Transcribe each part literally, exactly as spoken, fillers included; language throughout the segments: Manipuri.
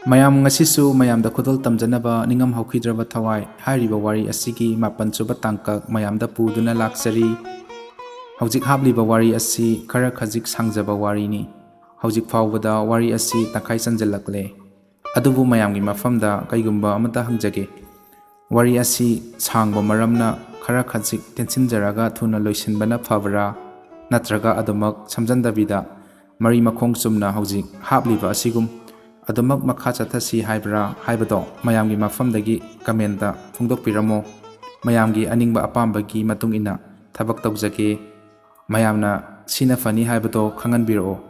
ꯃꯌꯥꯝ, ꯉꯁꯤꯁꯨ ꯃꯌꯥꯝꯗ ꯈꯨꯗꯣꯜ ꯇꯝꯖꯅꯕ ꯅꯤꯡꯉꯝ ꯍꯧꯈꯤꯗ꯭ꯔꯕ ꯊꯋꯥꯏ ꯍꯥꯏꯔꯤꯕ ꯋꯥꯔꯤ ꯑꯁꯤꯒꯤ ꯃꯥꯄꯟ ꯁꯨꯕ ꯇꯥꯡꯀꯛ ꯃꯌꯥꯝꯗ ꯄꯨꯗꯨꯅ ꯂꯥꯛꯆꯔꯤ꯫ ꯍꯧꯖꯤꯛ ꯍꯥꯞꯂꯤꯕ ꯋꯥꯔꯤ ꯑꯁꯤ ꯈꯔ ꯈꯖꯤꯛ ꯁꯥꯡꯖꯕ ꯋꯥꯔꯤꯅꯤ꯫ ꯍꯧꯖꯤꯛ ꯐꯥꯎꯕꯗ ꯋꯥꯔꯤ ꯑꯁꯤ ꯇꯪꯈꯥꯏ ꯆꯟꯖꯜꯂꯛꯂꯦ꯫ ꯑꯗꯨꯕꯨ ꯃꯌꯥꯝꯒꯤ ꯃꯐꯝꯗ ꯀꯩꯒꯨꯝꯕ ꯑꯃꯇ ꯍꯪꯖꯒꯦ꯫ ꯋꯥꯔꯤ ꯑꯁꯤ ꯁꯥꯡꯕ ꯃꯔꯝꯅ ꯈꯔ ꯈꯖꯤꯛ ꯇꯦꯟꯁꯤꯟꯖꯔꯒ ꯊꯨꯅ ꯂꯣꯏꯁꯤꯟꯕꯅ ꯐꯕ꯭ꯔꯥ? ꯅꯠꯇ꯭ꯔꯒ ꯑꯗꯨꯃꯛ ꯁꯝꯖꯟꯗꯕꯤꯗ ꯃꯔꯤ ꯃꯈꯣꯡ ꯆꯨꯝꯅ ꯍꯧꯖꯤꯛ ꯍꯥꯞꯂꯤꯕ ꯑꯁꯤꯒꯨꯝ ꯑꯗꯨꯃꯛ ꯃꯈꯥ ꯆꯠꯊꯁꯤ ꯍꯥꯏꯕ꯭ꯔꯥ ꯍꯥꯏꯕꯗꯣ ꯃꯌꯥꯝꯒꯤ ꯃꯐꯝꯗꯒꯤ ꯀꯃꯦꯟꯇ ꯐꯣꯡꯗꯣꯛꯄꯤꯔꯝꯃꯣ꯫ ꯃꯌꯥꯝꯒꯤ ꯑꯅꯤꯡꯕ ꯑꯄꯥꯝꯕꯒꯤ ꯃꯇꯨꯡ ꯏꯟꯅ ꯊꯕꯛ ꯇꯧꯖꯒꯦ꯫ ꯃꯌꯥꯝꯅ ꯁꯤꯅ ꯐꯅꯤ ꯍꯥꯏꯕꯗꯣ ꯈꯪꯍꯟꯕꯤꯔꯛꯑꯣ꯫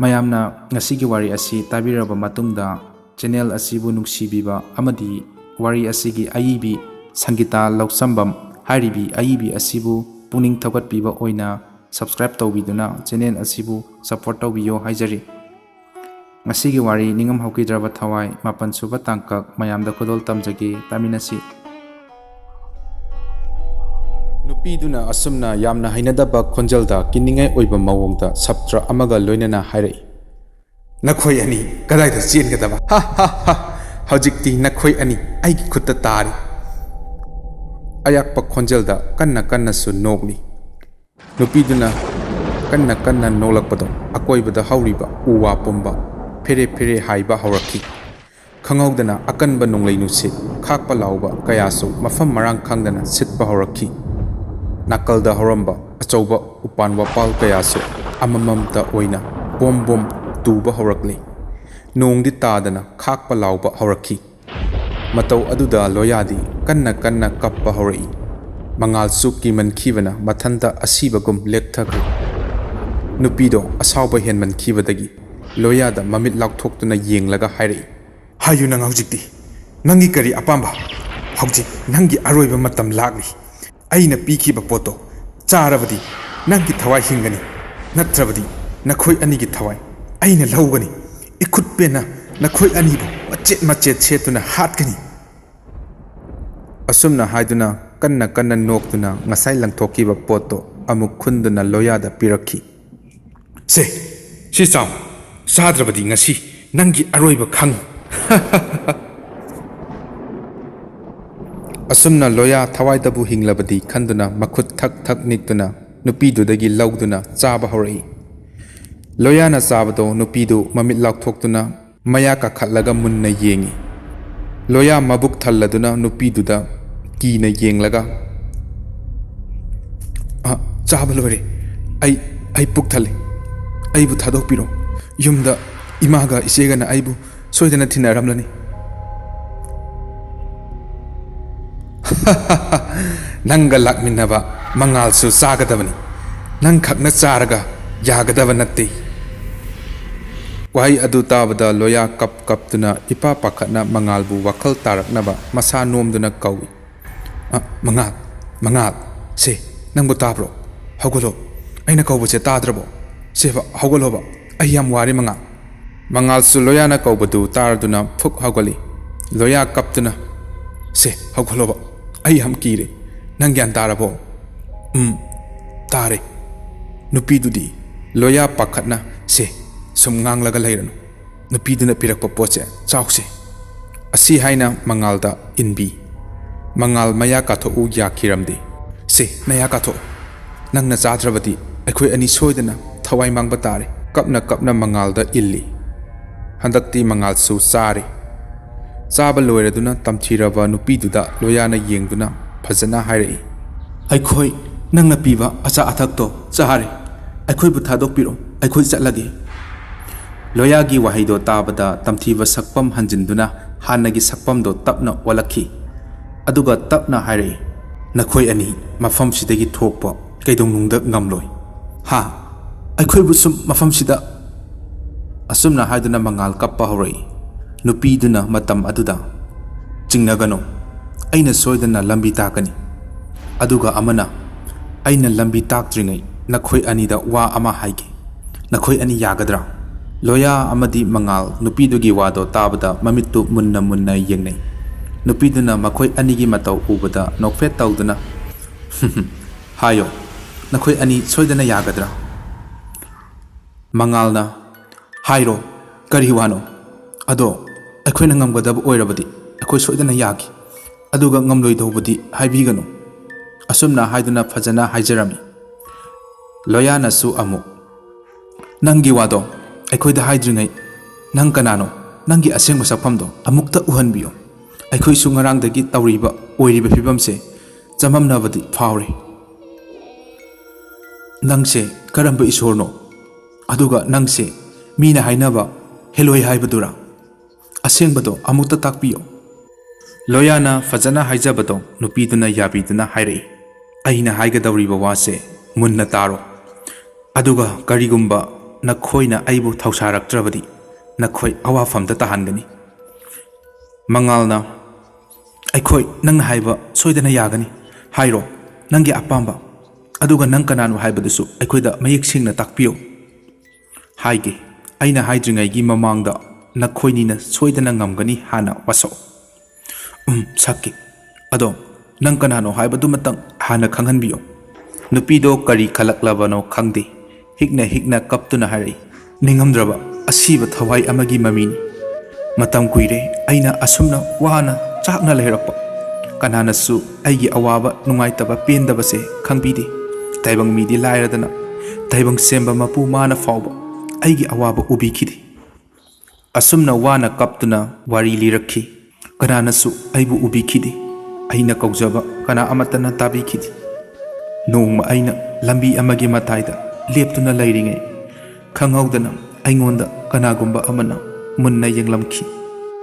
ꯃꯌꯥꯝꯅ ꯉꯁꯤꯒꯤ ꯋꯥꯔꯤ ꯑꯁꯤ ꯇꯥꯕꯤꯔꯕ ꯃꯇꯨꯡꯗ, ꯆꯦꯅꯦꯜ ꯑꯁꯤꯕꯨ ꯅꯨꯡꯁꯤꯕꯤꯕ ꯑꯃꯗꯤ ꯋꯥꯔꯤ ꯑꯁꯤꯒꯤ ꯑꯏꯕꯤ ꯁꯪꯒꯤꯇꯥ ꯂꯧꯁꯝꯕꯝ ꯍꯥꯏꯔꯤꯕꯤ ꯑꯏꯕꯤ ꯑꯁꯤꯕꯨ ꯄꯨꯛꯅꯤꯡ ꯊꯧꯒꯠꯄꯤꯕ ꯑꯣꯏꯅ ꯁꯕꯁꯀ꯭ꯔꯥꯏꯕ ꯇꯧꯕꯤꯗꯨꯅ ꯆꯦꯅꯦꯜ ꯑꯁꯤꯕꯨ ꯁꯄꯣꯔꯠ ꯇꯧꯕꯤꯌꯣ ꯍꯥꯏꯖꯔꯤ꯫ ꯉꯁꯤꯒꯤ ꯋꯥꯔꯤ ꯅꯤꯡꯉꯝ ꯍꯧꯈꯤꯗ꯭ꯔꯕ ꯊꯋꯥꯏ ꯃꯥꯄꯟ ꯁꯨꯕ ꯇꯥꯡꯀꯛ ꯃꯌꯥꯝꯗ ꯈꯨꯗꯣꯜ ꯇꯝꯖꯒꯦ, ꯇꯥꯃꯤꯟꯅꯁꯤ꯫ ꯅꯨꯄꯤꯗꯨꯅ ꯑꯁꯨꯝꯅ ꯌꯥꯝꯅ ꯍꯩꯅꯗꯕ ꯈꯣꯟꯖꯦꯜꯗ ꯀꯤꯅꯤꯡꯉꯥꯏ ꯑꯣꯏꯕ ꯃꯑꯣꯡꯗ ꯁꯥꯇ꯭ꯔ ꯑꯃꯒ ꯂꯣꯏꯅꯅ ꯍꯥꯏꯔꯛꯏ, "ꯅꯈꯣꯏ ꯑꯅꯤ ꯀꯗꯥꯏꯗ ꯆꯦꯟꯒꯗꯕ? ꯍꯥ, ꯍꯥ, ꯍꯥ! ꯍꯧꯖꯤꯛꯇꯤ ꯅꯈꯣꯏ ꯑꯅꯤ ꯑꯩꯒꯤ ꯈꯨꯠꯇ ꯇꯥꯔꯤ!" ꯑꯌꯥꯛꯄ ꯈꯣꯟꯖꯦꯜꯗ ꯀꯟꯅ ꯀꯟꯅꯁꯨ ꯅꯣꯛꯂꯤ꯫ ꯅꯨꯄꯤꯗꯨꯅ ꯀꯟꯅ ꯀꯟꯅ ꯅꯣꯛꯂꯛꯄꯗꯣ ꯑꯀꯣꯏꯕꯗ ꯍꯧꯔꯤꯕ ꯎ ꯋꯥ ꯄꯨꯝꯕ ꯐꯦꯔꯦ ꯐꯦꯔꯦ ꯍꯥꯏꯕ ꯍꯧꯔꯛꯈꯤ꯫ ꯈꯪꯍꯧꯗꯅ ꯑꯀꯟꯕ ꯅꯣꯡꯂꯩ ꯅꯨꯡꯁꯤꯠ ꯈꯥꯛꯄ ꯂꯥꯎꯕ ꯀꯌꯥꯁꯨ ꯃꯐꯝ ꯃꯔꯥꯡ ꯈꯪꯗꯅ ꯁꯤꯠꯄ ꯍꯧꯔꯛꯈꯤ꯫ ꯅꯥꯀꯜꯗ ꯍꯧꯔꯝꯕ ꯑꯆꯧꯕ ꯎꯄꯥꯟ ꯋꯥꯄꯥꯜ ꯀꯌꯥꯁꯨ ꯑꯃꯃꯝꯇ ꯑꯣꯏꯅ ꯕꯣꯝ ꯕꯣꯝ ꯇꯨꯕ ꯍꯧꯔꯛꯂꯤ꯫ ꯅꯣꯡꯗꯤ ꯇꯥꯗꯅ ꯈꯥꯛꯄ ꯂꯥꯎꯕ ꯍꯧꯔꯛꯈꯤ꯫ ꯃꯇꯧ ꯑꯗꯨꯗ ꯂꯣꯌꯥꯗꯤ ꯀꯟꯅ ꯀꯟꯅ ꯀꯞꯄ ꯍꯧꯔꯛꯏ꯫ ꯃꯉꯥꯜꯁꯨ ꯀꯤꯃꯟꯈꯤꯕꯅ ꯃꯊꯟꯇ ꯑꯁꯤꯕꯒꯨꯝ ꯂꯦꯛꯊꯈ꯭ꯔꯦ꯫ ꯅꯨꯄꯤꯗꯣ ꯑꯁꯥꯎꯕ ꯍꯦꯟꯃꯟꯈꯤꯕꯗꯒꯤ ꯂꯣꯌꯥꯗ ꯃꯃꯤꯠ ꯂꯥꯎꯊꯣꯛꯇꯨꯅ ꯌꯦꯡꯂꯒ ꯍꯥꯏꯔꯛꯏ, "ꯍꯥꯏꯌꯨ ꯅꯪ ꯍꯧꯖꯤꯛꯇꯤ꯫ ꯅꯪꯒꯤ ꯀꯔꯤ ꯑꯄꯥꯝꯕ? ꯍꯧꯖꯤꯛ ꯅꯪꯒꯤ ꯑꯔꯣꯏꯕ ꯃꯇꯝ ꯂꯥꯛꯂꯤ꯫ ꯑꯩꯅ ꯄꯤꯈꯤꯕ ꯄꯣꯠꯇꯣ ꯆꯥꯔꯕꯗꯤ ꯅꯪꯒꯤ ꯊꯋꯥꯏ ꯍꯤꯡꯒꯅꯤ, ꯅꯠꯇ꯭ꯔꯕꯗꯤ ꯅꯈꯣꯏ ꯑꯅꯤꯒꯤ ꯊꯋꯥꯏ ꯑꯩꯅ ꯂꯧꯒꯅꯤ꯫ ꯏꯈꯨꯠ ꯄꯦꯟꯅ ꯅꯈꯣꯏ ꯑꯅꯤꯕꯨ ꯃꯆꯦꯠ ꯃꯆꯦꯠ ꯁꯦꯠꯇꯨꯅ ꯍꯥꯠꯀꯅꯤ"꯫ ꯑꯁꯨꯝꯅ ꯍꯥꯏꯗꯨꯅ ꯀꯟꯅ ꯀꯟꯅ ꯅꯣꯛꯇꯨꯅ ꯉꯁꯥꯏ ꯂꯪꯊꯣꯛꯈꯤꯕ ꯄꯣꯠꯇꯣ ꯑꯃꯨꯛ ꯈꯨꯟꯗꯨꯅ ꯂꯣꯌꯥꯗ ꯄꯤꯔꯛꯈꯤ꯫ "ꯁꯦ, ꯁꯤ ꯆꯥꯎ꯫ ꯆꯥꯗ꯭ꯔꯕꯗꯤ ꯉꯁꯤ ꯅꯪꯒꯤ ꯑꯔꯣꯏꯕ ꯈꯪ꯫ ꯑꯁꯨꯝꯅ ꯂꯣꯌꯥ ꯊꯋꯥꯏꯗꯕꯨ ꯍꯤꯡꯂꯕꯗꯤ ꯈꯟꯗꯨꯅ ꯃꯈꯨꯠ ꯊꯛ ꯊꯛ ꯅꯤꯛꯇꯨꯅ ꯅꯨꯄꯤꯗꯨꯗꯒꯤ ꯂꯧꯗꯨꯅ ꯆꯥꯕ ꯍꯧꯔꯛꯏ꯫ ꯂꯣꯌꯥꯅ ꯆꯥꯕꯗꯣ ꯅꯨꯄꯤꯗꯨ ꯃꯃꯤꯠ ꯂꯥꯎꯊꯣꯛꯇꯨꯅ ꯃꯌꯥ ꯀꯥꯈꯠꯂꯒ ꯃꯨꯟꯅ ꯌꯦꯡꯏ꯫ ꯂꯣꯌꯥ ꯃꯕꯨꯛ ꯊꯜꯂꯗꯨꯅ ꯅꯨꯄꯤꯗꯨꯗ ꯀꯤꯅ ꯌꯦꯡꯂꯒ, "ꯑ, ꯆꯥꯕ ꯂꯣꯏꯔꯦ꯫ ꯑꯩ, ꯑꯩ ꯄꯨꯛ ꯊꯜꯂꯦ꯫ ꯑꯩꯕꯨ ꯊꯥꯗꯣꯛꯄꯤꯔꯣ꯫ ꯌꯨꯝꯗ ꯏꯃꯥꯒ ꯏꯆꯦꯒꯅ ꯑꯩꯕꯨ ꯁꯣꯏꯗꯅ ꯊꯤꯟꯅꯔꯝꯂꯅꯤ꯫" "ꯅꯪꯒ ꯂꯥꯛꯃꯤꯟꯅꯕ ꯃꯉꯥꯜꯁꯨ ꯆꯥꯒꯗꯕꯅꯤ꯫ ꯅꯪꯈꯛꯅ ꯆꯥꯔꯒ ꯌꯥꯒꯗꯕ ꯅꯠꯇꯦ꯫" ꯋꯥꯍꯩ ꯑꯗꯨ ꯇꯥꯕꯗ ꯂꯣꯌꯥ ꯀꯞ ꯀꯞꯇꯨꯅ ꯏꯄꯥ ꯄꯥꯈꯠꯅ ꯃꯉꯥꯜꯕꯨ ꯋꯥꯈꯜ ꯇꯥꯔꯛꯅꯕ ꯃꯁꯥ ꯅꯣꯝꯗꯨꯅ ꯀꯧꯏ꯫ "ꯑ, ꯃꯉꯥꯜ, ꯃꯉꯥꯜ, ꯁꯦ, ꯅꯪꯕꯨ ꯇꯥꯕ꯭ꯔꯣ? ꯍꯧꯒꯠꯂꯣ꯫ ꯑꯩꯅ ꯀꯧꯕꯁꯦ ꯇꯥꯗ꯭ꯔꯕꯣ? ꯁꯦꯕ, ꯍꯧꯒꯠꯂꯣꯕ꯫ ꯑꯩ ꯌꯥꯝ ꯋꯥꯔꯦ, ꯃꯉꯥꯜ꯫" ꯃꯉꯥꯜꯁꯨ ꯂꯣꯌꯥꯅ ꯀꯧꯕꯗꯨ ꯇꯥꯔꯗꯨꯅ ꯐꯨꯛ ꯍꯧꯒꯠꯂꯤ꯫ ꯂꯣꯌꯥ ꯀꯞꯇꯨꯅ, "ꯁꯦ, ꯍꯧꯒꯠꯂꯣꯕ꯫ ꯑꯩ ꯌꯥꯝ ꯀꯤꯔꯦ꯫ ꯅꯪ ꯒ꯭ꯌꯥꯟ ꯇꯥꯔꯕꯣ?" "ꯎꯝ, ꯇꯥꯔꯦ꯫" ꯅꯨꯄꯤꯗꯨꯗꯤ ꯂꯣꯌꯥ ꯄꯥꯈꯠꯅ, "ꯁꯦ, ꯁꯨꯝ ꯉꯥꯡꯂꯒ ꯂꯩꯔꯅꯨ꯫ ꯅꯨꯄꯤꯗꯨꯅ ꯄꯤꯔꯛꯄ ꯄꯣꯠꯁꯦ ꯆꯥꯎꯁꯦ꯫" ꯑꯁꯤ ꯍꯥꯏꯅ ꯃꯉꯥꯜꯗ ꯏꯟꯕꯤ꯫ ꯃꯉꯥꯜ ꯃꯌꯥ ꯀꯥꯊꯣꯛꯎ ꯌꯥꯈꯤꯔꯝꯗꯦ꯫ "ꯁꯦ, ꯅꯌꯥ ꯀꯥꯊꯣꯛꯑꯣ꯫ ꯅꯪꯅ ꯆꯥꯗ꯭ꯔꯕꯗꯤ ꯑꯩꯈꯣꯏ ꯑꯅꯤ ꯁꯣꯏꯗꯅ ꯊꯋꯥꯏ ꯃꯥꯡꯕ ꯇꯥꯔꯦ꯫" ꯀꯞꯅ ꯀꯞꯅ ꯃꯉꯥꯜꯗ ꯏꯜꯂꯤ꯫ ꯍꯟꯗꯛꯇꯤ ꯃꯉꯥꯜꯁꯨ ꯆꯥꯔꯦ꯫ ꯆꯥꯕ ꯂꯣꯏꯔꯗꯨꯅ ꯇꯝꯊꯤꯔꯕ ꯅꯨꯄꯤꯗꯨꯗ ꯂꯣꯌꯥꯅ ꯌꯦꯡꯗꯨꯅ ꯐꯖꯅ ꯍꯥꯏꯔꯛꯏ, "ꯑꯩꯈꯣꯏ ꯅꯪꯅ ꯄꯤꯕ ꯑꯆꯥ ꯑꯊꯛꯇꯣ ꯆꯥꯔꯦ꯫ ꯑꯩꯈꯣꯏꯕꯨ ꯊꯥꯗꯣꯛꯄꯤꯔꯣ, ꯑꯩꯈꯣꯏ ꯆꯠꯂꯒꯦ꯫" ꯂꯣꯌꯥꯒꯤ ꯋꯥꯍꯩꯗꯣ ꯇꯥꯕꯗ ꯇꯝꯊꯤꯕ ꯁꯛꯐꯝ ꯍꯟꯖꯤꯟꯗꯨꯅ ꯍꯥꯟꯅꯒꯤ ꯁꯛꯐꯝꯗꯣ ꯇꯞꯅ ꯑꯣꯜꯂꯛꯈꯤ꯫ ꯑꯗꯨꯒ ꯇꯞꯅ ꯍꯥꯏꯔꯛꯏ, "ꯅꯈꯣꯏ ꯑꯅꯤ ꯃꯐꯝꯁꯤꯗꯒꯤ ꯊꯣꯛꯄ ꯀꯩꯗꯧꯅꯨꯡꯗ ꯉꯝꯂꯣꯏ꯫ ꯍꯥ? ꯑꯩꯈꯣꯏꯕꯨ ꯁꯨꯝ ꯃꯐꯝꯁꯤꯗ?" ꯑꯁꯨꯝꯅ ꯍꯥꯏꯗꯨꯅ ꯃꯉꯥꯜ ꯀꯞꯄ ꯍꯧꯔꯛꯏ꯫ ꯅꯨꯄꯤꯗꯨꯅ ꯃꯇꯝ ꯑꯗꯨꯗ, "ꯆꯤꯡꯅꯒꯅꯨ, ꯑꯩꯅ ꯁꯣꯏꯗꯅ ꯂꯝꯕꯤ ꯇꯥꯛꯀꯅꯤ꯫ ꯑꯗꯨꯒ ꯑꯃꯅ, ꯑꯩꯅ ꯂꯝꯕꯤ ꯇꯥꯛꯇ꯭ꯔꯤꯉꯩ ꯅꯈꯣꯏ ꯑꯅꯤꯗ ꯋꯥ ꯑꯃ ꯍꯥꯏꯒꯦ꯫ ꯅꯈꯣꯏ ꯑꯅꯤ ꯌꯥꯒꯗ꯭ꯔꯥ?" ꯂꯣꯌꯥ ꯑꯃꯗꯤ ꯃꯉꯥꯜ ꯅꯨꯄꯤꯗꯨꯒꯤ ꯋꯥꯗꯣ ꯇꯥꯕꯗ ꯃꯃꯤꯠꯇꯨ ꯃꯨꯟꯅ ꯃꯨꯟꯅ ꯌꯦꯡꯅꯩ꯫ ꯅꯨꯄꯤꯗꯨꯅ ꯃꯈꯣꯏ ꯑꯅꯤꯒꯤ ꯃꯇꯧ ꯎꯕꯗ ꯅꯣꯛꯐꯦꯠ ꯇꯧꯗꯨꯅ, "ꯍꯥꯏꯌꯣ, ꯅꯈꯣꯏ ꯑꯅꯤ ꯁꯣꯏꯗꯅ ꯌꯥꯒꯗ꯭ꯔꯥ?" ꯃꯉꯥꯜꯅ, "ꯍꯥꯏꯔꯣ, "ꯀꯔꯤ ꯋꯥꯅꯣ? ꯑꯗꯣ ꯑꯩꯈꯣꯏꯅ ꯉꯝꯒꯗꯕ ꯑꯣꯏꯔꯕꯗꯤ ꯑꯩꯈꯣꯏ ꯁꯣꯏꯗꯅ ꯌꯥꯈꯤ, ꯑꯗꯨꯒ ꯉꯝꯂꯣꯏꯗꯧꯕꯗꯤ ꯍꯥꯏꯕꯤꯒꯅꯨ," ꯑꯁꯨꯝꯅ ꯍꯥꯏꯗꯨꯅ ꯐꯖꯅ ꯍꯥꯏꯖꯔꯝꯃꯤ꯫ ꯂꯣꯌꯥꯅꯁꯨ ꯑꯃꯨꯛ, "ꯅꯪꯒꯤ ꯋꯥꯗꯣ ꯑꯩꯈꯣꯏꯗ ꯍꯥꯏꯗ꯭ꯔꯤꯉꯩ ꯅꯪ ꯀꯅꯥꯅꯣ? ꯅꯪꯒꯤ ꯑꯁꯦꯡꯕ ꯁꯛꯐꯝꯗꯣ ꯑꯃꯨꯛꯇ ꯎꯍꯟꯕꯤꯌꯨ꯫ ꯑꯩꯈꯣꯏꯁꯨ ꯉꯔꯥꯡꯗꯒꯤ ꯇꯧꯔꯤꯕ ꯑꯣꯏꯔꯤꯕ ꯐꯤꯕꯝꯁꯦ ꯆꯃꯝꯅꯕꯗꯤ ꯐꯥꯎꯔꯦ꯫ ꯅꯪꯁꯦ ꯀꯔꯝꯕ ꯏꯁꯣꯔꯅꯣ? ꯑꯗꯨꯒ ꯅꯪꯁꯦ ꯃꯤꯅ ꯍꯥꯏꯅꯕ ꯍꯦꯂꯣꯏ ꯍꯥꯏꯕꯗꯨꯔꯥ? ꯑꯁꯦꯡꯕꯗꯣ ꯑꯃꯨꯛꯇ ꯇꯥꯛꯄꯤꯌꯨ꯫" ꯂꯣꯌꯥꯅ ꯐꯖꯅ ꯍꯥꯏꯖꯕꯗꯣ ꯅꯨꯄꯤꯗꯨꯅ ꯌꯥꯕꯤꯗꯨꯅ ꯍꯥꯏꯔꯛꯏ, "ꯑꯩꯅ ꯍꯥꯏꯒꯗꯧꯔꯤꯕ ꯋꯥꯁꯦ ꯃꯨꯟꯅ ꯇꯥꯔꯣ꯫ ꯑꯗꯨꯒ ꯀꯔꯤꯒꯨꯝꯕ ꯅꯈꯣꯏꯅ ꯑꯩꯕꯨ ꯊꯧꯁꯥꯔꯛꯇ꯭ꯔꯕꯗꯤ ꯅꯈꯣꯏ ꯑꯋꯥꯐꯝꯗ ꯇꯥꯍꯟꯒꯅꯤ꯫" ꯃꯉꯥꯜꯅ, "ꯑꯩꯈꯣꯏ ꯅꯪꯅ ꯍꯥꯏꯕ ꯁꯣꯏꯗꯅ ꯌꯥꯒꯅꯤ꯫ ꯍꯥꯏꯔꯣ, ꯅꯪꯒꯤ ꯑꯄꯥꯝꯕ꯫ ꯑꯗꯨꯒ ꯅꯪ ꯀꯅꯥꯅꯣ ꯍꯥꯏꯕꯗꯨꯁꯨ ꯑꯩꯈꯣꯏꯗ ꯃꯌꯦꯛ ꯁꯦꯡꯅ ꯇꯥꯛꯄꯤꯌꯨ꯫" "ꯍꯥꯏꯒꯦ꯫ ꯑꯩꯅ ꯍꯥꯏꯗ꯭ꯔꯤꯉꯩꯒꯤ ꯃꯃꯥꯡꯗ ꯅꯈꯣꯏꯅꯤꯅ ꯁꯣꯏꯗꯅ ꯉꯝꯒꯅꯤ ꯍꯥꯟꯅ ꯋꯥꯁꯛꯎ꯫" "ꯎꯝ, ꯁꯛꯀꯦ꯫ ꯑꯗꯣ ꯅꯪ ꯀꯅꯥꯅꯣ ꯍꯥꯏꯕꯗꯨꯃꯇꯪ ꯍꯥꯟꯅ ꯈꯪꯍꯟꯕꯤꯌꯨ꯫" ꯅꯨꯄꯤꯗꯣ ꯀꯔꯤ ꯈꯜꯂꯛꯂꯕꯅꯣ ꯈꯪꯗꯦ, ꯍꯤꯛꯅ ꯍꯤꯛꯅ ꯀꯞꯇꯨꯅ ꯍꯥꯏꯔꯛꯏ, "ꯅꯤꯡꯉꯝꯗ꯭ꯔꯕ ꯑꯁꯤꯕ ꯊꯋꯥꯏ ꯑꯃꯒꯤ ꯃꯃꯤꯅꯤ꯫ ꯃꯇꯝ ꯀꯨꯏꯔꯦ ꯑꯩꯅ ꯑꯁꯨꯝꯅ ꯋꯥꯅ ꯆꯥꯛꯅ ꯂꯩꯔꯛꯄ꯫ ꯀꯅꯥꯅꯁꯨ ꯑꯩꯒꯤ ꯑꯋꯥꯕ, ꯅꯨꯡꯉꯥꯏꯇꯕ, ꯄꯦꯟꯗꯕꯁꯦ ꯈꯪꯕꯤꯗꯦ꯫ ꯇꯥꯏꯕꯪ ꯃꯤꯗꯤ ꯂꯥꯏꯔꯗꯅ, ꯇꯥꯏꯕꯪ ꯁꯦꯝꯕ ꯃꯄꯨ ꯃꯥꯅ ꯐꯥꯎꯕ ꯑꯩꯒꯤ ꯑꯋꯥꯕ ꯎꯕꯤꯈꯤꯗꯦ꯫" ꯑꯁꯨꯝꯅ ꯋꯥꯅ ꯀꯞꯇꯨꯅ ꯋꯥꯔꯤ ꯂꯤꯔꯛꯈꯤ꯫ "ꯀꯅꯥꯅꯁꯨ ꯑꯩꯕꯨ ꯎꯕꯤꯈꯤꯗꯦ꯫ ꯑꯩꯅ ꯀꯧꯖꯕ ꯀꯅꯥ ꯑꯃꯠꯇꯅ ꯇꯥꯕꯤꯈꯤꯗꯦ꯫ ꯅꯣꯡꯃ ꯑꯩꯅ ꯂꯝꯕꯤ ꯑꯃꯒꯤ ꯃꯇꯥꯏꯗ ꯂꯦꯞꯇꯨꯅ ꯂꯩꯔꯤꯉꯩ, ꯈꯪꯍꯧꯗꯅ ꯑꯩꯉꯣꯟꯗ ꯀꯅꯥꯒꯨꯝꯕ ꯑꯃꯅ ꯃꯨꯟꯅ ꯌꯦꯡꯂꯝꯈꯤ꯫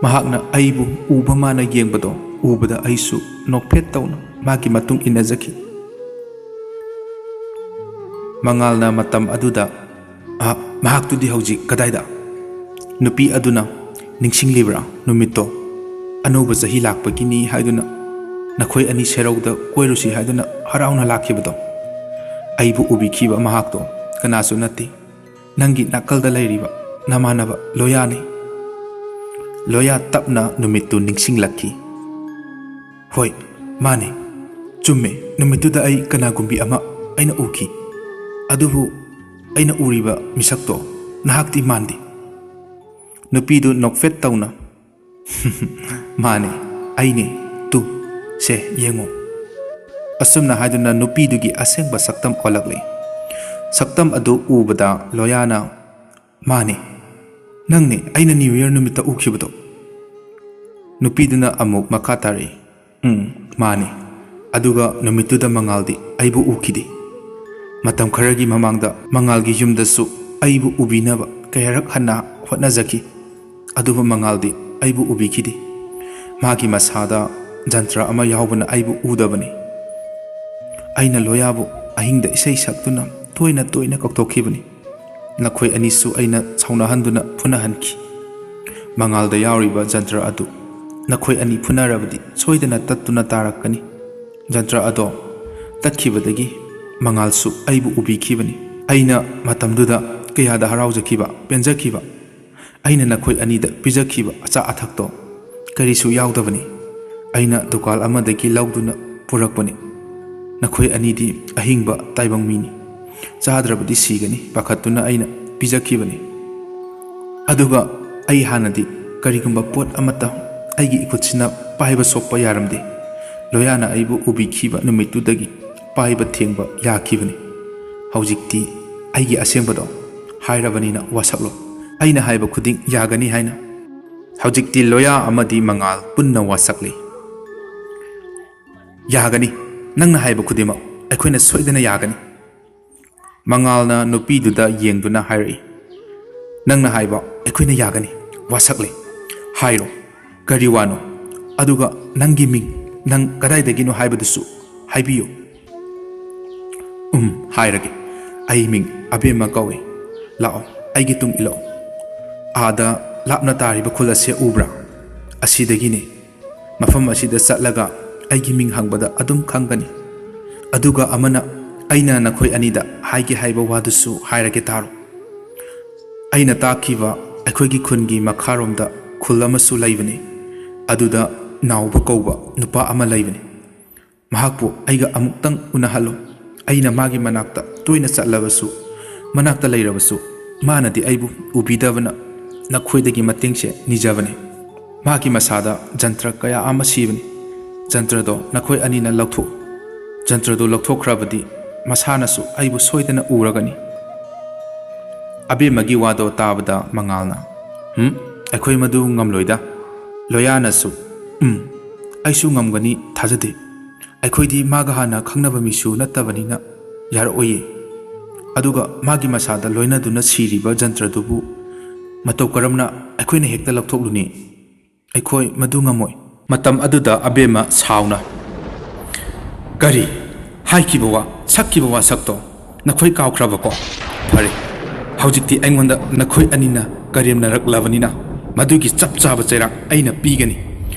ꯃꯍꯥꯛꯅ ꯑꯩꯕꯨ ꯎꯕ ꯃꯥꯅ ꯌꯦꯡꯕꯗꯣ ꯎꯕꯗ ꯑꯩꯁꯨ ꯅꯣꯛꯐꯦꯠ ꯇꯧꯅ ꯃꯥꯒꯤ ꯃꯇꯨꯡ ꯏꯟꯅꯖꯈꯤ꯫" ꯃꯉꯥꯜꯅ ꯃꯇꯝ ꯑꯗꯨꯗ, "ꯑ, ꯃꯍꯥꯛꯇꯨꯗꯤ ꯍꯧꯖꯤꯛ ꯀꯗꯥꯏꯗ?" ꯅꯨꯄꯤ ꯑꯗꯨꯅ, "ꯅꯤꯡꯁꯤꯡꯂꯤꯕ꯭ꯔꯥ ꯅꯨꯃꯤꯠꯇꯣ? ꯑꯅꯧꯕ ꯆꯍꯤ ꯂꯥꯛꯄꯒꯤꯅꯤ ꯍꯥꯏꯗꯨꯅ ꯅꯈꯣꯏ ꯑꯅꯤ ꯁꯦꯔꯧꯗ ꯀꯣꯏꯔꯨꯁꯤ ꯍꯥꯏꯗꯨꯅ ꯍꯔꯥꯎꯅ ꯂꯥꯛꯈꯤꯕꯗꯣ? ꯑꯩꯕꯨ ꯎꯕꯤꯈꯤꯕ ꯃꯍꯥꯛꯇꯣ ꯀꯅꯥꯁꯨ ꯅꯠꯇꯦ, ꯅꯪꯒꯤ ꯅꯥꯀꯜꯗ ꯂꯩꯔꯤꯕ ꯅꯃꯥꯟꯅꯕ ꯂꯣꯌꯥꯅꯤ꯫" ꯂꯣꯌꯥ ꯇꯞꯅ ꯅꯨꯃꯤꯠꯇꯨ ꯅꯤꯡꯁꯤꯡꯂꯛꯈꯤ꯫ "ꯍꯣꯏ, ꯃꯥꯅꯤ꯫ ꯆꯨꯝꯃꯦ, ꯅꯨꯃꯤꯠꯇꯨꯗ ꯑꯩ ꯀꯅꯥꯒꯨꯝꯕꯤ ꯑꯃ ꯑꯩꯅ ꯎꯈꯤ꯫ ꯑꯗꯨꯕꯨ ꯑꯩꯅ ꯎꯔꯤꯕ ꯃꯤꯁꯛꯇꯣ ꯅꯍꯥꯛꯇꯤ ꯃꯥꯟꯗꯦ꯫" ꯅꯨꯄꯤꯗꯨ ꯅꯣꯛꯐꯦꯠ ꯇꯧꯅ, "ꯃꯥꯅꯦ, ꯑꯩꯅꯦ, ꯇꯨ, ꯁꯦ, ꯌꯦꯡꯉꯣ"꯫ ꯑꯁꯨꯝꯅ ꯍꯥꯏꯗꯨꯅ ꯅꯨꯄꯤꯗꯨꯒꯤ ꯑꯁꯦꯡꯕ ꯁꯛꯇꯝ ꯑꯣꯜꯂꯛꯂꯦ꯫ ꯁꯛꯇꯝ ꯑꯗꯨ ꯎꯕꯗ ꯂꯣꯌꯥꯅ, "ꯃꯥꯅꯦ, ꯅꯪꯅꯦ ꯑꯩꯅ ꯅ꯭ꯌꯨ ꯌꯔ ꯅꯨꯃꯤꯠꯇ ꯎꯈꯤꯕꯗꯣ"꯫ ꯅꯨꯄꯤꯗꯨꯅ ꯑꯃꯨꯛ ꯃꯈꯥ ꯇꯥꯔꯛꯏ, "ꯎꯝ, ꯃꯥꯅꯦ꯫ ꯑꯗꯨꯒ ꯅꯨꯃꯤꯠꯇꯨꯗ ꯃꯉꯥꯜꯗꯤ ꯑꯩꯕꯨ ꯎꯈꯤꯗꯦ꯫ ꯃꯇꯝ ꯈꯔꯒꯤ ꯃꯃꯥꯡꯗ ꯃꯉꯥꯜꯒꯤ ꯌꯨꯝꯗꯁꯨ ꯑꯩꯕꯨ ꯎꯕꯤꯅꯕ ꯀꯌꯥꯔꯛ ꯍꯟꯅ ꯍꯣꯠꯅꯖꯈꯤ, ꯑꯗꯨꯕꯨ ꯃꯉꯥꯜꯗꯤ ꯑꯩꯕꯨ ꯎꯕꯤꯈꯤꯗꯦ꯫ ꯃꯥꯒꯤ ꯃꯁꯥꯗ ꯖꯟꯇ꯭ꯔ ꯑꯃ ꯌꯥꯎꯕꯅ ꯑꯩꯕꯨ ꯎꯗꯕꯅꯤ꯫ ꯑꯩꯅ ꯂꯣꯌꯥꯕꯨ ꯑꯍꯤꯡꯗ ꯏꯁꯩ ꯁꯛꯇꯨꯅ ꯇꯣꯏꯅ ꯇꯣꯏꯅ ꯀꯧꯊꯣꯛꯈꯤꯕꯅꯤ꯫ ꯅꯈꯣꯏ ꯑꯅꯤꯁꯨ ꯑꯩꯅ ꯁꯥꯎꯅꯍꯟꯗꯨꯅ ꯐꯨꯅꯍꯟꯈꯤ꯫ ꯃꯉꯥꯜꯗ ꯌꯥꯎꯔꯤꯕ ꯖꯟꯇ꯭ꯔ ꯑꯗꯨ ꯅꯈꯣꯏ ꯑꯅꯤ ꯐꯨꯅꯔꯕꯗꯤ ꯁꯣꯏꯗꯅ ꯇꯠꯇꯨꯅ ꯇꯥꯔꯛꯀꯅꯤ꯫ ꯖꯟꯇ꯭ꯔ ꯑꯗꯣ ꯇꯠꯈꯤꯕꯗꯒꯤ ꯃꯉꯥꯜꯁꯨ ꯑꯩꯕꯨ ꯎꯕꯤꯈꯤꯕꯅꯤ꯫ ꯑꯩꯅ ꯃꯇꯝꯗꯨꯗ ꯀꯌꯥꯗ ꯍꯔꯥꯎꯖꯈꯤꯕ, ꯄꯦꯟꯖꯈꯤꯕ꯫ ꯑꯩꯅ ꯅꯈꯣꯏ ꯑꯅꯤꯗ ꯄꯤꯖꯈꯤꯕ ꯑꯆꯥ ꯑꯊꯛꯇꯣ ꯀꯔꯤꯁꯨ ꯌꯥꯎꯗꯕꯅꯤ꯫ ꯑꯩꯅ ꯗꯨꯀꯥꯟ ꯑꯃꯗꯒꯤ ꯂꯧꯗꯨꯅ ꯄꯨꯔꯛꯄꯅꯤ꯫ ꯅꯈꯣꯏ ꯑꯅꯤꯗꯤ ꯑꯍꯤꯡꯕ ꯇꯥꯏꯕꯪ ꯃꯤꯅꯤ꯫ ꯆꯥꯗ꯭ꯔꯕꯗꯤ ꯁꯤꯒꯅꯤ ꯄꯥꯈꯠꯇꯨꯅ ꯑꯩꯅ ꯄꯤꯖꯈꯤꯕꯅꯤ꯫ ꯑꯗꯨꯒ ꯑꯩ ꯍꯥꯟꯅꯗꯤ ꯀꯔꯤꯒꯨꯝꯕ ꯄꯣꯠ ꯑꯃꯠꯇ ꯑꯩꯒꯤ ꯏꯈꯨꯠꯁꯤꯅ ꯄꯥꯏꯕ ꯁꯣꯛꯄ ꯌꯥꯔꯝꯗꯦ꯫ ꯂꯣꯌꯥꯅ ꯑꯩꯕꯨ ꯎꯕꯤꯈꯤꯕ ꯅꯨꯃꯤꯠꯇꯨꯗꯒꯤ ꯄꯥꯏꯕ ꯊꯦꯡꯕ ꯌꯥꯈꯤꯕꯅꯤ꯫ ꯍꯧꯖꯤꯛꯇꯤ ꯑꯩꯒꯤ ꯑꯁꯦꯡꯕꯗꯣ ꯍꯥꯏꯔꯕꯅꯤꯅ ꯋꯥꯁꯛꯂꯣ꯫ ꯑꯩꯅ ꯍꯥꯏꯕ ꯈꯨꯗꯤꯡ ꯌꯥꯒꯅꯤ ꯍꯥꯏꯅ꯫ ꯍꯧꯖꯤꯛꯇꯤ ꯂꯣꯌꯥ ꯑꯃꯗꯤ ꯃꯉꯥꯜ ꯄꯨꯟꯅ ꯋꯥꯁꯛꯂꯤ꯫ "ꯌꯥꯒꯅꯤ, ꯅꯪꯅ ꯍꯥꯏꯕ ꯈꯨꯗꯤꯡꯃꯛ ꯑꯩꯈꯣꯏꯅ ꯁꯣꯏꯗꯅ ꯌꯥꯒꯅꯤ"꯫ ꯃꯉꯥꯜꯅ ꯅꯨꯄꯤꯗꯨꯗ ꯌꯦꯡꯗꯨꯅ ꯍꯥꯏꯔꯛꯏ, "ꯅꯪꯅ ꯍꯥꯏꯕ ꯑꯩꯈꯣꯏꯅ ꯌꯥꯒꯅꯤ꯫ ꯋꯥꯁꯛꯂꯦ꯫ ꯍꯥꯏꯔꯣ, ꯀꯔꯤ ꯋꯥꯅꯣ? ꯑꯗꯨꯒ ꯅꯪꯒꯤ ꯃꯤꯡ, ꯅꯪ ꯀꯗꯥꯏꯗꯒꯤꯅꯣ ꯍꯥꯏꯕꯗꯨꯁꯨ ꯍꯥꯏꯕꯤꯌꯨ"꯫ "ꯎꯝ, ꯍꯥꯏꯔꯒꯦ꯫ ꯑꯩ ꯃꯤꯡ ꯑꯕꯦꯝꯃ ꯀꯧꯏ꯫ ꯂꯥꯛꯑꯣ, ꯑꯩꯒꯤ ꯇꯨꯡ ꯏꯜꯂꯛꯑꯣ꯫ ꯑꯥꯗ ꯂꯥꯞꯅ ꯇꯥꯔꯤꯕ ꯈꯨꯜ ꯑꯁꯦ ꯎꯕ꯭ꯔꯥ? ꯑꯁꯤꯗꯒꯤꯅꯦ꯫ ꯃꯐꯝ ꯑꯁꯤꯗ ꯆꯠꯂꯒ ꯑꯩꯒꯤ ꯃꯤꯡ ꯍꯪꯕꯗ ꯑꯗꯨꯝ ꯈꯪꯒꯅꯤ꯫ ꯑꯗꯨꯒ ꯑꯃꯅ, ꯑꯩꯅ ꯅꯈꯣꯏ ꯑꯅꯤꯗ ꯍꯥꯏꯒꯦ ꯍꯥꯏꯕ ꯋꯥꯗꯨꯁꯨ ꯍꯥꯏꯔꯒꯦ ꯇꯥꯔꯣ꯫ ꯑꯩꯅ ꯇꯥꯛꯈꯤꯕ ꯑꯩꯈꯣꯏꯒꯤ ꯈꯨꯟꯒꯤ ꯃꯈꯥꯔꯣꯝꯗ ꯈꯨꯜ ꯑꯃꯁꯨ ꯂꯩꯕꯅꯤ꯫ ꯑꯗꯨꯗ ꯅꯥꯎꯕ ꯀꯧꯕ ꯅꯨꯄꯥ ꯑꯃ ꯂꯩꯕꯅꯤ꯫ ꯃꯍꯥꯛꯄꯨ ꯑꯩꯒ ꯑꯃꯨꯛꯇꯪ ꯎꯅꯍꯜꯂꯨ꯫ ꯑꯩꯅ ꯃꯥꯒꯤ ꯃꯅꯥꯛꯇ ꯇꯣꯏꯅ ꯆꯠꯂꯕꯁꯨ, ꯃꯅꯥꯛꯇ ꯂꯩꯔꯕꯁꯨ, ꯃꯥꯅꯗꯤ ꯑꯩꯕꯨ ꯎꯕꯤꯗꯕꯅ ꯅꯈꯣꯏꯗꯒꯤ ꯃꯇꯦꯡꯁꯦ ꯅꯤꯖꯕꯅꯤ꯫ ꯃꯍꯥꯛꯀꯤ ꯃꯁꯥꯗ ꯖꯟꯇ꯭ꯔ ꯀꯌꯥ ꯑꯃ ꯁꯤꯕꯅꯤ꯫ ꯖꯟꯇ꯭ꯔꯗꯣ ꯅꯈꯣꯏ ꯑꯅꯤꯅ ꯂꯧꯊꯣꯛꯎ꯫ ꯖꯟꯇ꯭ꯔꯗꯨ ꯂꯧꯊꯣꯛꯈ꯭ꯔꯕꯗꯤ ꯃꯁꯥꯅꯁꯨ ꯑꯩꯕꯨ ꯁꯣꯏꯗꯅ ꯎꯔꯒꯅꯤ꯫ ꯑꯕꯦꯝꯃꯒꯤ ꯋꯥꯗꯣ ꯇꯥꯕꯗ ꯃꯉꯥꯜꯅ, "ꯍꯨꯝ, ꯑꯩꯈꯣꯏ ꯃꯗꯨ ꯉꯝꯂꯣꯏꯗ꯫" ꯂꯣꯌꯥꯅꯁꯨ, "ꯎꯝ, ꯑꯩꯁꯨ ꯉꯝꯒꯅꯤ ꯊꯥꯖꯗꯦ꯫ ꯑꯩꯈꯣꯏꯗꯤ ꯃꯥꯒ ꯍꯥꯟꯅ ꯈꯪꯅꯕ ꯃꯤꯁꯨ ꯅꯠꯇꯕꯅꯤꯅ ꯌꯥꯔꯛꯑꯣꯏꯌꯦ꯫ ꯑꯗꯨꯒ ꯃꯥꯒꯤ ꯃꯁꯥꯗ ꯂꯣꯏꯅꯗꯨꯅ ꯁꯤꯔꯤꯕ ꯖꯟꯇ꯭ꯔꯗꯨꯕꯨ ꯃꯇꯧ ꯀꯔꯝꯅ ꯑꯩꯈꯣꯏꯅ ꯍꯦꯛꯇ ꯂꯧꯊꯣꯛꯂꯨꯅꯤ? ꯑꯩꯈꯣꯏ ꯃꯗꯨ ꯉꯝꯃꯣꯏ꯫" ꯃꯇꯝ ꯑꯗꯨꯗ ꯑꯕꯦꯝꯃ ꯁꯥꯎꯅ, "ꯀꯔꯤ? ꯍꯥꯏꯈꯤꯕ ꯋꯥ, ꯁꯛꯈꯤꯕ ꯋꯥꯁꯛꯇꯣ ꯅꯈꯣꯏ ꯀꯥꯎꯈ꯭ꯔꯕꯀꯣ? ꯐꯔꯦ, ꯍꯧꯖꯤꯛꯇꯤ ꯑꯩꯉꯣꯟꯗ ꯅꯈꯣꯏ ꯑꯅꯤꯅ ꯀꯔꯦꯝꯅꯔꯛꯂꯕꯅꯤꯅ ꯃꯗꯨꯒꯤ ꯆꯞ ꯆꯥꯕ ꯆꯩꯔꯥꯛ ꯑꯩꯅ ꯄꯤꯒꯅꯤ꯫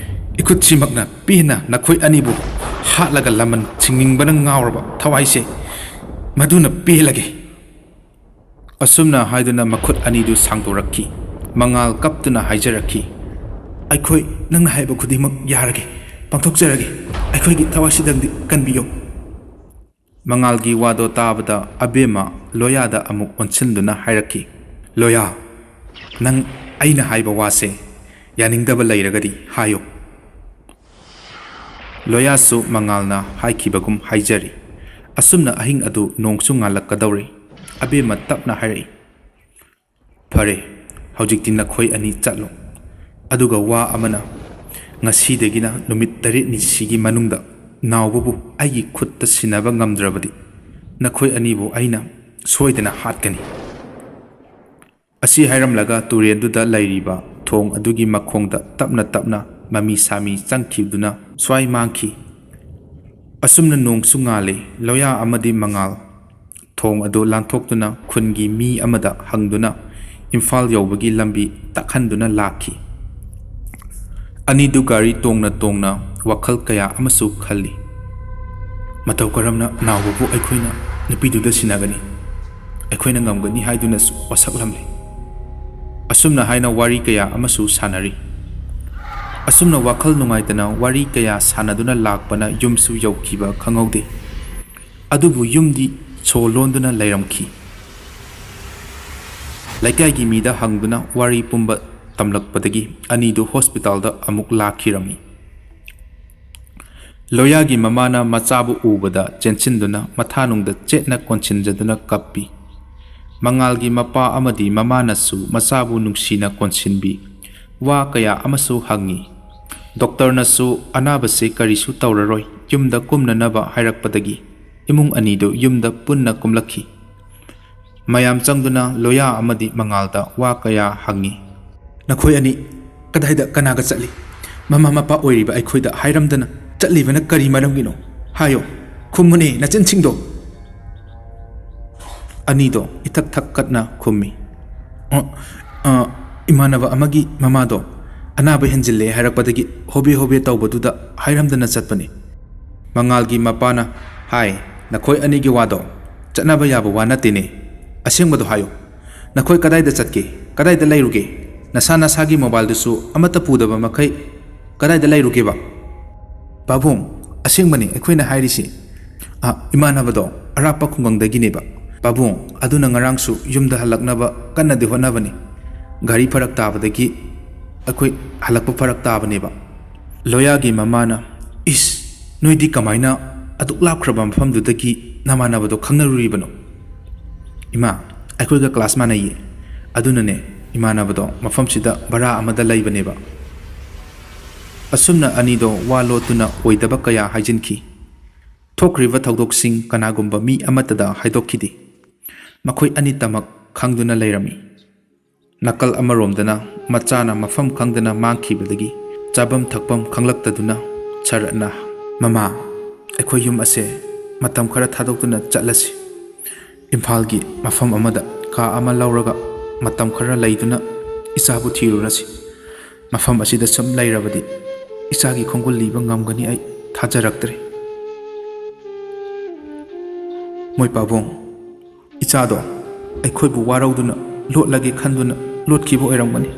ꯏꯈꯨꯠꯁꯤꯃꯛꯅ ꯄꯦꯟꯅ ꯅꯈꯣꯏ ꯑꯅꯤꯕꯨ ꯍꯥꯠꯂꯒ ꯂꯃꯟ ꯁꯤꯡꯅꯤꯡꯕꯅ ꯉꯥꯎꯔꯕ ꯊꯋꯥꯏꯁꯦ ꯃꯗꯨꯅ ꯄꯦꯜꯂꯒꯦ꯫" ꯑꯁꯨꯝꯅ ꯍꯥꯏꯗꯨꯅ ꯃꯈꯨꯠ ꯑꯅꯤꯗꯨ ꯁꯥꯡꯗꯣꯔꯛꯈꯤ꯫ ꯃꯉꯥꯜ ꯀꯞꯇꯨꯅ ꯍꯥꯏꯖꯔꯛꯈꯤ, "ꯑꯩꯈꯣꯏ ꯅꯪꯅ ꯍꯥꯏꯕ ꯈꯨꯗꯤꯡꯃꯛ ꯌꯥꯔꯒꯦ, ꯄꯥꯡꯊꯣꯛꯆꯔꯒꯦ꯫ ꯑꯩꯈꯣꯏꯒꯤ ꯊꯋꯥꯏꯁꯤꯗꯪꯗꯤ ꯀꯟꯕꯤꯌꯨ꯫" ꯃꯉꯥꯜꯒꯤ ꯋꯥꯗꯣ ꯇꯥꯕꯗ ꯑꯕꯦꯝꯃ ꯂꯣꯌꯥꯗ ꯑꯃꯨꯛ ꯑꯣꯟꯁꯤꯟꯗꯨꯅ ꯍꯥꯏꯔꯛꯈꯤ, "ꯂꯣꯌꯥ, ꯅꯪ ꯑꯩꯅ ꯍꯥꯏꯕ ꯋꯥꯁꯦ ꯌꯥꯅꯤꯡꯗꯕ ꯂꯩꯔꯒꯗꯤ ꯍꯥꯏꯌꯨ꯫" ꯂꯣꯌꯥꯁꯨ ꯃꯉꯥꯜꯅ ꯍꯥꯏꯈꯤꯕꯒꯨꯝ ꯍꯥꯏꯖꯔꯤ꯫ ꯑꯁꯨꯝꯅ ꯑꯍꯤꯡ ꯑꯗꯨ ꯅꯣꯡꯁꯨ ꯉꯥꯜꯂꯛꯀꯗꯧꯔꯦ꯫ ꯑꯕꯦꯝꯃ ꯇꯞꯅ ꯍꯥꯏꯔꯛꯏ, "ꯐꯔꯦ, ꯍꯧꯖꯤꯛꯇꯤ ꯅꯈꯣꯏ ꯑꯅꯤ ꯆꯠꯂꯣ꯫ ꯑꯗꯨꯒ ꯋꯥ ꯑꯃꯅ, ꯉꯁꯤꯗꯒꯤꯅ ꯅꯨꯃꯤꯠ ꯇꯔꯦꯠꯅꯤꯁꯤꯒꯤ ꯃꯅꯨꯡꯗ ꯅꯥꯎꯕꯕꯨ ꯑꯩꯒꯤ ꯈꯨꯠꯇ ꯁꯤꯟꯅꯕ ꯉꯝꯗ꯭ꯔꯕꯗꯤ ꯅꯈꯣꯏ ꯑꯅꯤꯕꯨ ꯑꯩꯅ ꯁꯣꯏꯗꯅ ꯍꯥꯠꯀꯅꯤ꯫" ꯑꯁꯤ ꯍꯥꯏꯔꯝꯂꯒ ꯇꯨꯔꯦꯜꯗꯨꯗ ꯂꯩꯔꯤꯕ ꯊꯣꯡ ꯑꯗꯨꯒꯤ ꯃꯈꯣꯡꯗ ꯇꯞꯅ ꯇꯞꯅ ꯃꯃꯤ ꯁꯥꯃꯤ ꯆꯪꯈꯤꯗꯨꯅ ꯁ꯭ꯋꯥꯏ ꯃꯥꯡꯈꯤ꯫ ꯑꯁꯨꯝꯅ ꯅꯣꯡꯁꯨ ꯉꯥꯜꯂꯤ꯫ ꯂꯣꯌꯥ ꯑꯃꯗꯤ ꯃꯉꯥꯜ ꯊꯣꯡ ꯑꯗꯨ ꯂꯥꯟꯊꯣꯛꯇꯨꯅ ꯈꯨꯟꯒꯤ ꯃꯤ ꯑꯃꯗ ꯍꯪꯗꯨꯅ ꯏꯝꯐꯥꯜ ꯌꯧꯕꯒꯤ ꯂꯝꯕꯤ ꯇꯥꯛꯍꯟꯗꯨꯅ ꯂꯥꯛꯈꯤ꯫ ꯑꯅꯤꯗꯨ ꯒꯥꯔꯤ ꯇꯣꯡꯅ ꯇꯣꯡꯅ ꯋꯥꯈꯜ ꯀꯌꯥ ꯑꯃꯁꯨ ꯈꯜꯂꯤ꯫ "ꯃꯇꯧ ꯀꯔꯝꯅ ꯅꯥꯎꯕꯕꯨ ꯑꯩꯈꯣꯏꯅ ꯅꯨꯄꯤꯗꯨꯗ ꯁꯤꯟꯅꯒꯅꯤ? ꯑꯩꯈꯣꯏꯅ ꯉꯝꯒꯅꯤ ꯍꯥꯏꯗꯨꯅꯁꯨ ꯋꯥꯁꯛꯂꯝꯂꯤ꯫" ꯑꯁꯨꯝꯅ ꯍꯥꯏꯅ ꯋꯥꯔꯤ ꯀꯌꯥ ꯑꯃꯁꯨ ꯁꯥꯟꯅꯔꯤ꯫ ꯑꯁꯨꯝꯅ ꯋꯥꯈꯜ ꯅꯨꯡꯉꯥꯏꯇꯅ ꯋꯥꯔꯤ ꯀꯌꯥ ꯁꯥꯟꯅꯗꯨꯅ ꯂꯥꯛꯄꯅ ꯌꯨꯝꯁꯨ ꯌꯧꯈꯤꯕ ꯈꯪꯍꯧꯗꯦ꯫ ꯑꯗꯨꯕꯨ ꯌꯨꯝꯗꯤ ꯁꯣ ꯂꯣꯟꯗꯨꯅ ꯂꯩꯔꯝꯈꯤ꯫ ꯂꯩꯀꯥꯏꯒꯤ ꯃꯤꯗ ꯍꯪꯗꯨꯅ ꯋꯥꯔꯤ ꯄꯨꯝꯕ ꯇꯝꯂꯛꯄꯗꯒꯤ ꯑꯅꯤꯗꯨ ꯍꯣꯁꯄꯤꯇꯥꯜꯗ ꯑꯃꯨꯛ ꯂꯥꯛꯈꯤꯔꯝꯃꯤ꯫ ꯂꯣꯌꯥꯒꯤ ꯃꯃꯥꯅ ꯃꯆꯥꯕꯨ ꯎꯕꯗ ꯆꯦꯟꯁꯤꯟꯗꯨꯅ ꯃꯊꯥꯅꯨꯡꯗ ꯆꯦꯠꯅ ꯀꯣꯟꯁꯤꯟꯖꯗꯨꯅ ꯀꯞꯄꯤ꯫ ꯃꯉꯥꯜꯒꯤ ꯃꯄꯥ ꯑꯃꯗꯤ ꯃꯃꯥꯅꯁꯨ ꯃꯆꯥꯕꯨ ꯅꯨꯡꯁꯤꯅ ꯀꯣꯟꯁꯤꯟꯕꯤ꯫ ꯋꯥ ꯀꯌꯥ ꯑꯃꯁꯨ ꯍꯪꯉꯤ꯫ ꯗꯣꯛꯇꯔꯅꯁꯨ ꯑꯅꯥꯕꯁꯦ ꯀꯔꯤꯁꯨ ꯇꯧꯔꯔꯣꯏ, ꯌꯨꯝꯗ ꯀꯨꯝꯅꯅꯕ ꯍꯥꯏꯔꯛꯄꯗꯒꯤ ꯏꯃꯨꯡ ꯑꯅꯤꯗꯨ ꯌꯨꯝꯗ ꯄꯨꯟꯅ ꯀꯨꯝꯂꯛꯈꯤ꯫ ꯃꯌꯥꯝ ꯆꯪꯗꯨꯅ ꯂꯣꯌꯥ ꯑꯃꯗꯤ ꯃꯉꯥꯜꯗ ꯋꯥ ꯀꯌꯥ ꯍꯪꯉꯤ꯫ "ꯅꯈꯣꯏ ꯑꯅꯤ ꯀꯗꯥꯏꯗ ꯀꯅꯥꯒ ꯆꯠꯂꯤ? ꯃꯃꯥ ꯃꯄꯥ ꯑꯣꯏꯔꯤꯕ ꯑꯩꯈꯣꯏꯗ ꯍꯥꯏꯔꯝꯗꯅ ꯆꯠꯂꯤꯕꯅ ꯀꯔꯤ ꯃꯔꯝꯒꯤꯅꯣ? ꯍꯥꯏꯌꯣ, ꯈꯨꯝꯃꯨꯅꯦ ꯅꯆꯤꯟꯁꯤꯡꯗꯣ!" ꯑꯅꯤꯗꯣ ꯏꯊꯛ ꯊꯛꯀꯠꯅ ꯈꯨꯝꯃꯤ꯫ "ꯑ, ꯑ, ꯏꯃꯥꯟꯅꯕ ꯑꯃꯒꯤ ꯃꯃꯥꯗꯣ ꯑꯅꯥꯕ ꯍꯦꯟꯖꯤꯜꯂꯦ ꯍꯥꯏꯔꯛꯄꯗꯒꯤ ꯍꯣꯕꯦ ꯍꯣꯕꯦ ꯇꯧꯕꯗꯨꯗ ꯍꯥꯏꯔꯝꯗꯅ ꯆꯠꯄꯅꯤ꯫" ꯃꯉꯥꯜꯒꯤ ꯃꯄꯥꯅ ꯍꯥꯏ, "ꯅꯈꯣꯏ ꯑꯅꯤꯒꯤ ꯋꯥꯗꯣ ꯆꯠꯅꯕ ꯌꯥꯕ ꯋꯥ ꯅꯠꯇꯦꯅꯦ꯫ ꯑꯁꯦꯡꯕꯗꯣ ꯍꯥꯏꯌꯨ꯫ ꯅꯈꯣꯏ ꯀꯗꯥꯏꯗ ꯆꯠꯀꯦ? ꯀꯗꯥꯏꯗ ꯂꯩꯔꯨꯒꯦ? ꯅꯁꯥ ꯅꯁꯥꯒꯤ ꯃꯣꯕꯥꯏꯜꯗꯨꯁꯨ ꯑꯃꯠꯇ ꯄꯨꯗꯕ ꯃꯈꯩ ꯀꯗꯥꯏꯗ ꯂꯩꯔꯨꯒꯦꯕ?" "ꯄꯥꯕꯨꯡ, ꯑꯁꯦꯡꯕꯅꯤ ꯑꯩꯈꯣꯏꯅ ꯍꯥꯏꯔꯤꯁꯤ꯫ ꯑ, ꯏꯃꯥꯟꯅꯕꯗꯣ ꯑꯔꯥꯞꯄ ꯈꯨꯡꯒꯪꯗꯒꯤꯅꯦꯕ꯫ ꯄꯥꯕꯨꯡ, ꯑꯗꯨꯅ ꯉꯔꯥꯡꯁꯨ ꯌꯨꯝꯗ ꯍꯜꯂꯛꯅꯕ ꯀꯟꯅꯗꯤ ꯍꯣꯠꯅꯕꯅꯤ꯫ ꯒꯥꯔꯤ ꯐꯔꯛ ꯇꯥꯕꯗꯒꯤ ꯑꯩꯈꯣꯏ ꯍꯜꯂꯛꯄ ꯐꯔꯛ ꯇꯥꯕꯅꯦꯕ꯫" ꯂꯣꯌꯥꯒꯤ ꯃꯃꯥꯅ, "ꯏꯁ, ꯅꯣꯏꯗꯤ ꯀꯃꯥꯏꯅ ꯑꯗꯨꯛ ꯂꯥꯞꯈ꯭ꯔꯕ ꯃꯐꯝꯗꯨꯗꯒꯤ ꯅꯃꯥꯟꯅꯕꯗꯣ ꯈꯪꯅꯔꯨꯔꯤꯕꯅꯣ?" "ꯏꯃꯥ, ꯑꯩꯈꯣꯏꯒ ꯀ꯭ꯂꯥꯁ ꯃꯥꯟꯅꯩꯌꯦ꯫ ꯑꯗꯨꯅꯅꯦ, ꯏꯃꯥꯟꯅꯕꯗꯣ ꯃꯐꯝꯁꯤꯗ ꯚꯔꯥ ꯑꯃꯗ ꯂꯩꯕꯅꯦꯕ꯫" ꯑꯁꯨꯝꯅ ꯑꯅꯤꯗꯣ ꯋꯥ ꯂꯣꯠꯇꯨꯅ ꯑꯣꯏꯗꯕ ꯀꯌꯥ ꯍꯥꯏꯖꯤꯟꯈꯤ꯫ ꯊꯣꯛꯈ꯭ꯔꯤꯕ ꯊꯧꯗꯣꯛꯁꯤꯡ ꯀꯅꯥꯒꯨꯝꯕ ꯃꯤ ꯑꯃꯠꯇꯗ ꯍꯥꯏꯗꯣꯛꯈꯤꯗꯦ꯫ ꯃꯈꯣꯏ ꯑꯅꯤꯇꯃꯛ ꯈꯪꯗꯨꯅ ꯂꯩꯔꯝꯃꯤ꯫ ꯅꯥꯀꯜ ꯑꯃꯔꯣꯝꯗꯅ ꯃꯆꯥꯅ ꯃꯐꯝ ꯈꯪꯗꯅ ꯃꯥꯡꯈꯤꯕꯗꯒꯤ ꯆꯥꯐꯝ ꯊꯛꯐꯝ ꯈꯪꯂꯛꯇꯗꯨꯅ ꯁꯔꯠꯅ, "ꯃꯃꯥ, ꯑꯩꯈꯣꯏ ꯌꯨꯝ ꯑꯁꯦ ꯃꯇꯝ ꯈꯔ ꯊꯥꯗꯣꯛꯇꯨꯅ ꯆꯠꯂꯁꯤ꯫ ꯏꯝꯐꯥꯜꯒꯤ ꯃꯐꯝ ꯑꯃꯗ ꯀꯥ ꯑꯃ ꯂꯧꯔꯒ ꯃꯇꯝ ꯈꯔ ꯂꯩꯗꯨꯅ ꯏꯆꯥꯕꯨ ꯊꯤꯔꯨꯔꯁꯤ꯫ ꯃꯐꯝ ꯑꯁꯤꯗ ꯁꯨꯝ ꯂꯩꯔꯕꯗꯤ ꯏꯆꯥꯒꯤ ꯈꯣꯡꯒꯨꯜ ꯂꯤꯕ ꯉꯝꯒꯅꯤ ꯑꯩ ꯊꯥꯖꯔꯛꯇ꯭ꯔꯦ꯫" "ꯃꯣꯏ ꯄꯥꯕꯨꯡ, ꯏꯆꯥꯗꯣ ꯑꯩꯈꯣꯏꯕꯨ ꯋꯥꯔꯧꯗꯨꯅ ꯂꯣꯠꯂꯒꯦ ꯈꯟꯗꯨꯅ ꯂꯣꯠꯈꯤꯕ ꯑꯣꯏꯔꯝꯒꯅꯤ꯫"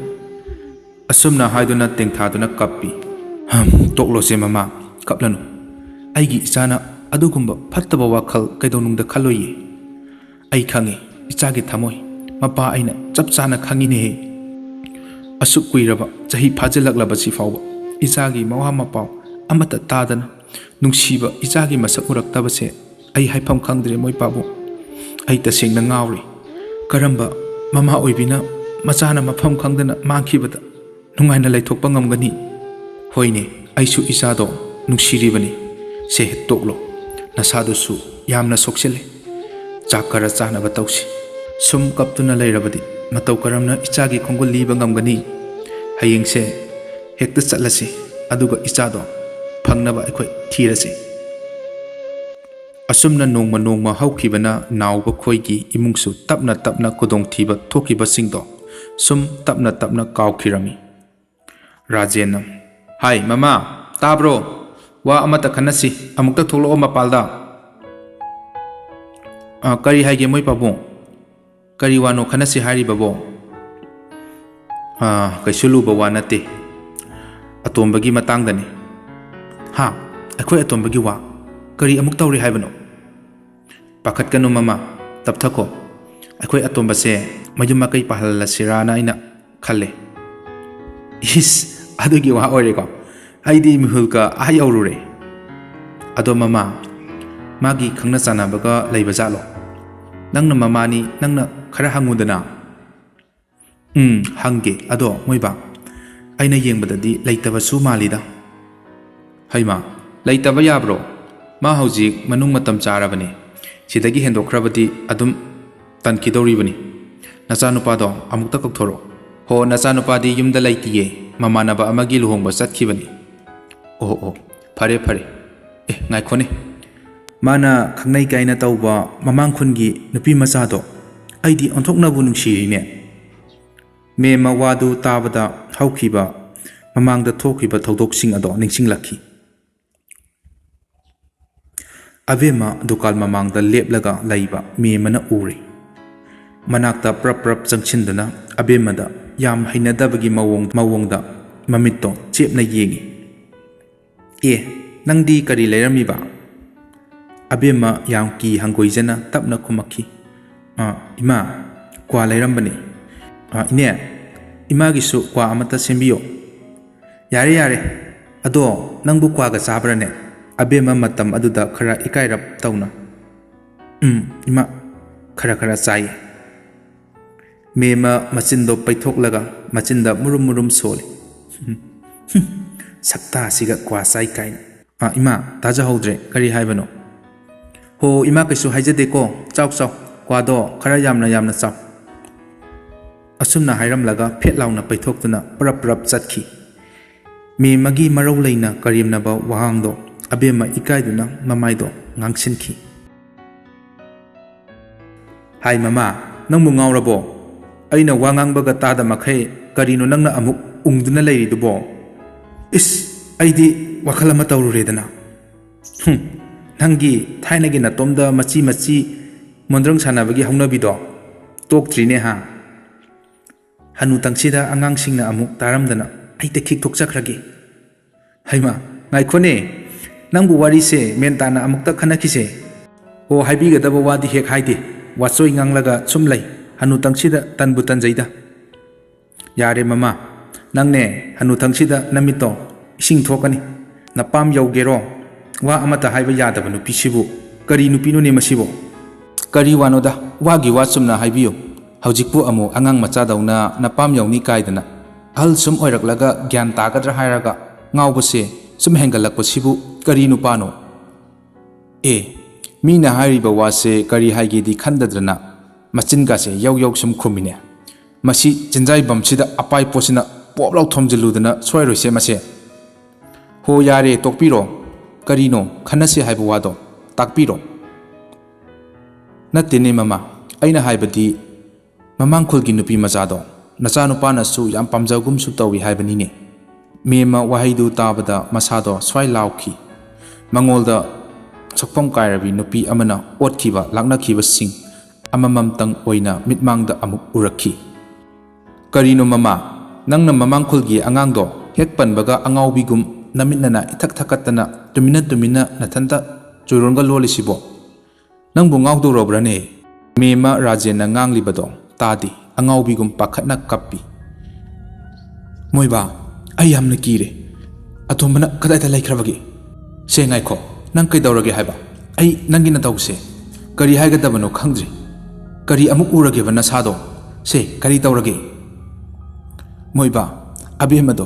ꯑꯁꯨꯝꯅ ꯍꯥꯏꯗꯨꯅ ꯇꯦꯡꯊꯥꯗꯨꯅ ꯀꯞꯄꯤ꯫ "ꯍꯝ, ꯇꯣꯛꯂꯣꯁꯦ ꯃꯃꯥ, ꯀꯞꯂꯅꯨ꯫ ꯑꯩꯒꯤ ꯏꯆꯥꯅ ꯑꯗꯨꯒꯨꯝꯕ ꯐꯠꯇꯕ ꯋꯥꯈꯜ ꯀꯩꯗꯧꯅꯨꯡꯗ ꯈꯜꯂꯣꯏꯌꯦ꯫ ꯑꯩ ꯈꯪꯉꯤ ꯏꯆꯥꯒꯤ ꯊꯃꯣꯏ꯫ ꯃꯄꯥ ꯑꯩꯅ ꯆꯞ ꯆꯥꯅ ꯈꯪꯉꯤꯅꯦꯍꯦ꯫ ꯑꯁꯨꯛ ꯀꯨꯏꯔꯕ ꯆꯍꯤ ꯐꯥꯖꯤꯜꯂꯛꯂꯕꯁꯤ ꯐꯥꯎꯕ ꯏꯆꯥꯒꯤ ꯃꯋꯥ ꯃꯄꯥꯎ ꯑꯃꯠꯇ ꯇꯥꯗꯅ ꯅꯨꯡꯁꯤꯕ ꯏꯆꯥꯒꯤ ꯃꯁꯛ ꯎꯔꯛꯇꯕꯁꯦ ꯑꯩ ꯍꯥꯏꯐꯝ ꯈꯪꯗ꯭ꯔꯦ ꯃꯣꯏ ꯄꯥꯕꯨꯡ꯫ ꯑꯩ ꯇꯁꯦꯡꯅ ꯉꯥꯎꯔꯦ꯫ ꯀꯔꯝꯕ ꯃꯃꯥ ꯑꯣꯏꯕꯤꯅ ꯃꯆꯥꯅ ꯃꯐꯝ ꯈꯪꯗꯅ ꯃꯥꯡꯈꯤꯕꯗ ꯅꯨꯡꯉꯥꯏꯅ ꯂꯩꯊꯣꯛꯄ ꯉꯝꯒꯅꯤ? ꯍꯣꯏꯅꯦ, ꯑꯩꯁꯨ ꯏꯆꯥꯗꯣ ꯅꯨꯡꯁꯤꯔꯤꯕꯅꯤ꯫ ꯁꯦ, ꯇꯣꯛꯂꯣ꯫ ꯅꯁꯥꯗꯨꯁꯨ ꯌꯥꯝꯅ ꯁꯣꯛꯆꯤꯜꯂꯦ꯫ ꯆꯥꯛ ꯈꯔ ꯆꯥꯅꯕ ꯇꯧꯁꯤ꯫ ꯁꯨꯝ ꯀꯞꯇꯨꯅ ꯂꯩꯔꯕꯗꯤ ꯃꯇꯧ ꯀꯔꯝꯅ ꯏꯆꯥꯒꯤ ꯈꯣꯡꯒꯨꯜ ꯂꯤꯕ ꯉꯝꯒꯅꯤ? ꯍꯌꯦꯡꯁꯦ ꯍꯦꯛꯇ ꯆꯠꯂꯁꯤ, ꯑꯗꯨꯒ ꯏꯆꯥꯗꯣ ꯐꯪꯅꯕ ꯑꯩꯈꯣꯏ ꯊꯤꯔꯁꯤ꯫ ꯑꯁꯨꯝꯅ ꯅꯣꯡꯃ ꯅꯣꯡꯃ ꯍꯧꯈꯤꯕꯅ ꯅꯥꯎꯕ ꯈꯣꯏꯒꯤ ꯏꯃꯨꯡꯁꯨ ꯇꯞꯅ ꯇꯞꯅ ꯈꯨꯗꯣꯡꯊꯤꯕ ꯊꯣꯛꯈꯤꯕꯁꯤꯡꯗꯣ ꯁꯨꯝ ꯇꯞꯅ ꯇꯞꯅ ꯀꯥꯎꯈꯤꯔꯝꯃꯤ꯫ ꯔꯥꯖꯦꯟꯅ, "ꯍꯥꯏ, ꯃꯃꯥ, ꯇꯥꯕ꯭ꯔꯣ? ꯋꯥ ꯑꯃꯇ ꯈꯟꯅꯁꯤ, ꯑꯃꯨꯛꯇ ꯊꯣꯛꯂꯛꯑꯣ ꯃꯄꯥꯜꯗ꯫" "ꯑ, ꯀꯔꯤ ꯍꯥꯏꯒꯦ ꯃꯣꯏ ꯄꯥꯕꯨꯡ? ꯀꯔꯤ ꯋꯥꯅꯣ ꯈꯟꯅꯁꯤ ꯍꯥꯏꯔꯤꯕꯕꯣ?" "ꯑ, ꯀꯩꯁꯨ ꯂꯨꯕ ꯋꯥ ꯅꯠꯇꯦ, ꯑꯇꯣꯝꯕꯒꯤ ꯃꯇꯥꯡꯗꯅꯤ꯫" "ꯍꯥ? ꯑꯩꯈꯣꯏ ꯑꯇꯣꯝꯕꯒꯤ ꯋꯥ? ꯀꯔꯤ ꯑꯃꯨꯛ ꯇꯧꯔꯤ ꯍꯥꯏꯕꯅꯣ?" "ꯄꯥꯈꯠꯀꯅꯨ ꯃꯃꯥ, ꯇꯞꯊꯈꯣ꯫ ꯑꯩꯈꯣꯏ ꯑꯇꯣꯝꯕꯁꯦ ꯃꯌꯨꯝ ꯃꯀꯩ ꯄꯥꯍꯜꯂꯁꯤꯔꯥꯅ ꯑꯩꯅ ꯈꯜꯂꯦ꯫" "ꯏꯁ, ꯑꯗꯨꯒꯤ ꯋꯥ ꯑꯣꯏꯔꯦꯀꯣ? ꯑꯩꯗꯤ ꯃꯤꯍꯨꯜꯒ ꯑꯥ ꯌꯧꯔꯨꯔꯦ꯫ ꯑꯗꯣ ꯃꯃꯥ, ꯃꯥꯒꯤ ꯈꯪꯅ ꯆꯥꯟꯅꯕꯒ ꯂꯩꯕ ꯖꯥꯠꯂꯣ? ꯅꯪꯅ ꯃꯃꯥꯅꯤ, ꯅꯪꯅ ꯈꯔ ꯍꯪꯉꯨꯗꯅ꯫" "ꯎꯝ, ꯍꯪꯒꯦ꯫ ꯑꯗꯣ ꯃꯣꯏꯕꯥ, ꯑꯩꯅ ꯌꯦꯡꯕꯗꯗꯤ ꯂꯩꯇꯕꯁꯨ ꯃꯥꯜꯂꯤꯗ꯫" "ꯍꯩꯃꯥ, ꯂꯩꯇꯕ ꯌꯥꯕ꯭ꯔꯣ? ꯃꯥ ꯍꯧꯖꯤꯛ ꯃꯅꯨꯡ ꯃꯇꯝ ꯆꯥꯔꯕꯅꯤ꯫ ꯁꯤꯗꯒꯤ ꯍꯦꯟꯗꯣꯛꯈ꯭ꯔꯕꯗꯤ ꯑꯗꯨꯝ ꯇꯟꯈꯤꯗꯧꯔꯤꯕꯅꯤ꯫ ꯅꯆꯥꯅꯨꯄꯥꯗꯣ ꯑꯃꯨꯛꯇ ꯀꯧꯊꯣꯔꯛꯑꯣ꯫" "ꯍꯣ, ꯅꯆꯥꯅꯨꯄꯥꯗꯤ ꯌꯨꯝꯗ ꯂꯩꯇꯤꯌꯦ, ꯃꯃꯥꯟꯅꯕ ꯑꯃꯒꯤ ꯂꯨꯍꯣꯡꯕ ꯆꯠꯈꯤꯕꯅꯤ꯫" "ꯑꯣ, ꯑꯣ, ꯐꯔꯦ, ꯐꯔꯦ꯫ ꯑꯦ, ꯉꯥꯏꯈꯣꯅꯦ, ꯃꯥꯅ ꯈꯪꯅꯩ ꯀꯥꯏꯅ ꯇꯧꯕ ꯃꯃꯥꯡ ꯈꯨꯟꯒꯤ ꯅꯨꯄꯤ ꯃꯆꯥꯗꯣ ꯑꯩꯗꯤ ꯑꯣꯟꯊꯣꯛꯅꯕꯨ ꯅꯨꯡꯁꯤꯔꯤꯅꯦ꯫" ꯃꯦꯝꯃ ꯋꯥꯗꯨ ꯇꯥꯕꯗ ꯍꯧꯈꯤꯕ ꯃꯃꯥꯡꯗ ꯊꯣꯛꯈꯤꯕ ꯊꯧꯗꯣꯛꯁꯤꯡ ꯑꯗꯣ ꯅꯤꯡꯁꯤꯡꯂꯛꯈꯤ꯫ ꯑꯕꯦꯝꯃ ꯗꯨꯀꯥꯟ ꯃꯃꯥꯡꯗ ꯂꯦꯞꯂꯒ ꯂꯩꯕ ꯃꯦꯝꯃꯅ ꯎꯔꯦ꯫ ꯃꯅꯥꯛꯇ ꯄ꯭ꯔꯞ ꯄ꯭ꯔꯞ ꯆꯪꯁꯤꯟꯗꯨꯅ ꯑꯕꯦꯝꯃꯗ ꯌꯥꯝ ꯍꯩꯅꯗꯕꯒꯤ ꯃꯑꯣꯡ-, ꯃꯑꯣꯡꯗ ꯃꯃꯤꯠꯇꯣ ꯆꯦꯞꯅ ꯌꯦꯡꯉꯤ꯫ "ꯑꯦ, ꯅꯪꯗꯤ ꯀꯔꯤ ꯂꯩꯔꯝꯃꯤꯕ?" ꯑꯕꯦꯝꯃ ꯌꯥꯝ ꯀꯤ ꯍꯪꯒꯣꯏꯖꯅ ꯇꯞꯅ ꯈꯨꯝꯃꯛꯈꯤ, "ꯑ, ꯏꯃꯥ, ꯀ꯭ꯋꯥ ꯂꯩꯔꯝꯕꯅꯤ꯫ "ꯑ, ꯏꯅꯦ, ꯏꯃꯥꯒꯤꯁꯨ ꯀ꯭ꯋꯥ ꯑꯃꯠꯇ ꯁꯦꯝꯕꯤꯌꯣ꯫" "ꯌꯥꯔꯦ, ꯌꯥꯔꯦ꯫ ꯑꯗꯣ ꯅꯪꯕꯨ ꯀ꯭ꯋꯥꯒ ꯆꯥꯕ꯭ꯔꯥꯅꯦ?" ꯑꯕꯦꯝꯃ ꯃꯇꯝ ꯑꯗꯨꯗ ꯈꯔ ꯏꯀꯥꯏꯔꯞ ꯇꯧꯅ, "ꯎꯝ, ꯏꯃꯥ, ꯈꯔ ꯈꯔ ꯆꯥꯏꯌꯦ꯫" ꯃꯦꯝꯃ ꯃꯆꯤꯟꯗꯣ ꯄꯩꯊꯣꯛꯂꯒ ꯃꯆꯤꯟꯗ ꯃꯨꯔꯨꯝ ꯃꯨꯔꯨꯝ ꯁꯣꯜꯂꯤ꯫ "ꯁꯛꯇꯥꯁꯤꯒ ꯀ꯭ꯋꯥ ꯆꯥꯏ ꯀꯥꯏꯅ꯫ ꯑꯥ, ꯏꯃꯥ, ꯇꯥꯖꯍꯧꯗ꯭ꯔꯦ, ꯀꯔꯤ ꯍꯥꯏꯕꯅꯣ?" "ꯍꯣ, ꯏꯃꯥ, ꯀꯩꯁꯨ ꯍꯥꯏꯖꯗꯦꯀꯣ꯫ ꯆꯥꯎ, ꯆꯥꯎ, ꯀ꯭ꯋꯥꯗꯣ ꯈꯔ ꯌꯥꯝꯅ ꯌꯥꯝꯅ ꯆꯥꯎ꯫" ꯑꯁꯨꯝꯅ ꯍꯥꯏꯔꯝꯂꯒ ꯐꯦꯠ ꯂꯥꯎꯅ ꯄꯩꯊꯣꯛꯇꯨꯅ ꯄ꯭ꯔꯞ ꯄ꯭ꯔꯞ ꯆꯠꯈꯤ꯫ ꯃꯦꯝꯃꯒꯤ ꯃꯔꯧ ꯂꯩꯅ ꯀꯔꯦꯝꯅꯕ ꯋꯥꯍꯪꯗꯣ ꯑꯕꯦꯝꯃ ꯏꯀꯥꯏꯗꯨꯅ ꯃꯃꯥꯏꯗꯣ ꯉꯥꯡꯁꯤꯟꯈꯤ꯫ "ꯍꯥꯏ ꯃꯃꯥ, ꯅꯪꯕꯨ ꯉꯥꯎꯔꯕꯣ? ꯑꯩꯅ ꯋꯥ ꯉꯥꯡꯕꯒ ꯇꯥꯗ ꯃꯈꯩ ꯀꯔꯤꯅꯣ ꯅꯪꯅ ꯑꯃꯨꯛ ꯎꯪꯗꯨꯅ ꯂꯩꯔꯤꯗꯨꯕꯣ?" "ꯏꯁ, ꯑꯩꯗꯤ ꯋꯥꯈꯜ ꯑꯃ ꯇꯧꯔꯨꯔꯦꯗꯅ꯫" "ꯍꯨꯝ, ꯅꯪꯒꯤ ꯊꯥꯏꯅꯒꯤ ꯅꯇꯣꯝꯗ ꯃꯆꯤ ꯃꯆꯤ ꯃꯣꯟꯗ꯭ꯔꯪ ꯁꯥꯟꯅꯕꯒꯤ ꯍꯧꯅꯕꯤꯗꯣ ꯇꯣꯛꯇ꯭ꯔꯤꯅꯦ ꯍꯥ?" ꯍꯅꯨꯇꯪꯁꯤꯗ ꯑꯉꯥꯡꯁꯤꯡꯅ ꯑꯃꯨꯛ ꯇꯥꯔꯝꯗꯅ ꯑꯩ ꯇꯦꯛꯈꯤꯛ ꯊꯣꯛꯆꯈ꯭ꯔꯒꯦ꯫ "ꯍꯩꯃꯥ, ꯉꯥꯏꯈꯣꯅꯦ, ꯅꯪꯕꯨ ꯋꯥꯔꯤꯁꯦ ꯃꯦꯟ ꯇꯥꯅ ꯑꯃꯨꯛꯇ ꯈꯟꯅꯈꯤꯁꯦ꯫" "ꯑꯣ, ꯍꯥꯏꯕꯤꯒꯗꯕ ꯋꯥꯗꯤ ꯍꯦꯛ ꯍꯥꯏꯗꯦ, ꯋꯥꯆꯣꯏ ꯉꯥꯡꯂꯒ ꯁꯨꯝ ꯂꯩ, ꯍꯅꯨꯇꯪꯁꯤꯗ ꯇꯟꯕꯨ ꯇꯟꯖꯩꯗ꯫" "ꯌꯥꯔꯦ ꯃꯃꯥ, ꯅꯪꯅꯦ ꯍꯅꯨꯊꯪꯁꯤꯗ ꯅꯃꯤꯠꯇꯣ ꯏꯁꯤꯡ ꯊꯣꯛꯀꯅꯤ꯫ ꯅꯄꯥꯝ ꯌꯧꯒꯦꯔꯣ? ꯋꯥ ꯑꯃꯠꯇ ꯍꯥꯏꯕ ꯌꯥꯗꯕ ꯅꯨꯄꯤꯁꯤꯕꯨ ꯀꯔꯤ ꯅꯨꯄꯤꯅꯣꯅꯦ ꯃꯁꯤꯕꯨ?" "ꯀꯔꯤ ꯋꯥꯅꯣꯗ, ꯋꯥꯒꯤ ꯋꯥ ꯆꯨꯝꯅ ꯍꯥꯏꯕꯤꯌꯨ꯫ ꯍꯧꯖꯤꯛꯄꯨ ꯑꯃꯨꯛ ꯑꯉꯥꯡ ꯃꯆꯥꯗꯧꯅ ꯅꯄꯥꯝ ꯌꯧꯅꯤ ꯀꯥꯏꯗꯅ꯫ ꯑꯍꯜ ꯁꯨꯝ ꯑꯣꯏꯔꯛꯂꯒ ꯒ꯭ꯌꯥꯟ ꯇꯥꯒꯗ꯭ꯔꯥ ꯍꯥꯏꯔꯒ ꯉꯥꯎꯕꯁꯦ ꯁꯨꯝ ꯍꯦꯟꯒꯠꯂꯛꯄꯁꯤꯕꯨ ꯀꯔꯤ ꯅꯨꯄꯥꯅꯣ?" ꯑꯦ, ꯃꯤꯅ ꯍꯥꯏꯔꯤꯕ ꯋꯥꯁꯦ ꯀꯔꯤ ꯍꯥꯏꯒꯦꯗꯤ ꯈꯟꯗꯗꯅ ꯃꯆꯤꯟꯒꯥꯁꯦ ꯌꯧ ꯌꯧ ꯁꯨꯝ ꯈꯨꯝꯃꯤꯅꯦ꯫ ꯃꯁꯤ ꯆꯤꯟꯖꯥꯏꯕꯝꯁꯤꯗ ꯑꯄꯥꯏ ꯄꯣꯠꯁꯤꯅ ꯄꯣꯞ ꯂꯥꯎ ꯊꯣꯝꯖꯤꯜꯂꯨꯗꯅ ꯁꯣꯏꯔꯣꯏꯁꯦ ꯃꯁꯦ꯫ "ꯍꯣ, ꯌꯥꯔꯦ, ꯇꯣꯛꯄꯤꯔꯣ꯫ ꯀꯔꯤꯅꯣ ꯈꯟꯅꯁꯦ ꯍꯥꯏꯕ ꯋꯥꯗꯣ? ꯇꯥꯛꯄꯤꯔꯣ꯫" "ꯅꯠꯇꯦꯅꯦ ꯃꯃꯥ, ꯑꯩꯅ ꯍꯥꯏꯕꯗꯤ ꯃꯃꯥꯡ ꯈꯨꯜꯒꯤ ꯅꯨꯄꯤ ꯃꯆꯥꯗꯣ ꯅꯆꯥꯅꯨꯄꯥꯅꯁꯨ ꯌꯥꯝ ꯄꯥꯝꯖꯒꯨꯝꯁꯨ ꯇꯧꯏ ꯍꯥꯏꯕꯅꯤꯅꯦ꯫" ꯃꯦꯝꯃ ꯋꯥꯍꯩꯗꯨ ꯇꯥꯕꯗ ꯃꯁꯥꯗꯣ ꯁ꯭ꯋꯥꯏ ꯂꯥꯎꯈꯤ꯫ ꯃꯉꯣꯜꯗ ꯁꯛꯐꯝ ꯀꯥꯏꯔꯕꯤ ꯅꯨꯄꯤ ꯑꯃꯅ ꯑꯣꯠꯈꯤꯕ ꯂꯥꯛꯅꯈꯤꯕꯁꯤꯡ ꯑꯃꯃꯝꯇꯪ ꯑꯣꯏꯅ ꯃꯤꯠꯃꯥꯡꯗ ꯑꯃꯨꯛ ꯎꯔꯛꯈꯤ꯫ "ꯀꯔꯤꯅꯣ ꯃꯃꯥ, ꯅꯪꯅ ꯃꯃꯥꯡ ꯈꯨꯜꯒꯤ ꯑꯉꯥꯡꯗꯣ ꯍꯦꯛ ꯄꯟꯕꯒ ꯑꯉꯥꯎꯕꯤꯒꯨꯝ ꯅꯃꯤꯠ ꯅꯅꯥ ꯏꯊꯛ ꯊꯛꯀꯠꯇꯅ ꯇꯨꯃꯤꯟꯅ ꯇꯨꯃꯤꯟꯅ ꯅꯊꯟꯇ ꯆꯨꯔꯣꯟꯒ ꯂꯣꯜꯂꯤꯁꯤꯕꯣ? ꯅꯪꯕꯨ ꯉꯥꯎꯗꯧꯔꯕ꯭ꯔꯅꯦ?" ꯃꯦꯝꯃ ꯔꯥꯖꯦꯟꯅ ꯉꯥꯡꯂꯤꯕꯗꯣ ꯇꯥꯗꯦ꯫ ꯑꯉꯥꯎꯕꯤꯒꯨꯝ ꯄꯥꯈꯠꯅ ꯀꯞꯄꯤ꯫ "ꯃꯣꯏꯕꯥ, ꯑꯩ ꯌꯥꯝꯅ ꯀꯤꯔꯦ꯫ ꯑꯇꯣꯝꯕꯅ ꯀꯗꯥꯏꯗ ꯂꯩꯈ꯭ꯔꯕꯒꯦ? ꯁꯦ, ꯉꯥꯏꯈꯣ, ꯅꯪ ꯀꯩꯗꯧꯔꯒꯦ ꯍꯥꯏꯕ? ꯑꯩ ꯅꯪꯒꯤ ꯅꯇꯧꯁꯦ ꯀꯔꯤ ꯍꯥꯏꯒꯗꯕꯅꯣ ꯈꯪꯗ꯭ꯔꯦ꯫ ꯀꯔꯤ ꯑꯃꯨꯛ ꯎꯔꯒꯦꯕ ꯅꯁꯥꯗꯣ? ꯁꯦ, ꯀꯔꯤ ꯇꯧꯔꯒꯦ?" "ꯃꯣꯏꯕꯥ, ꯑꯕꯦꯝꯃꯗꯣ,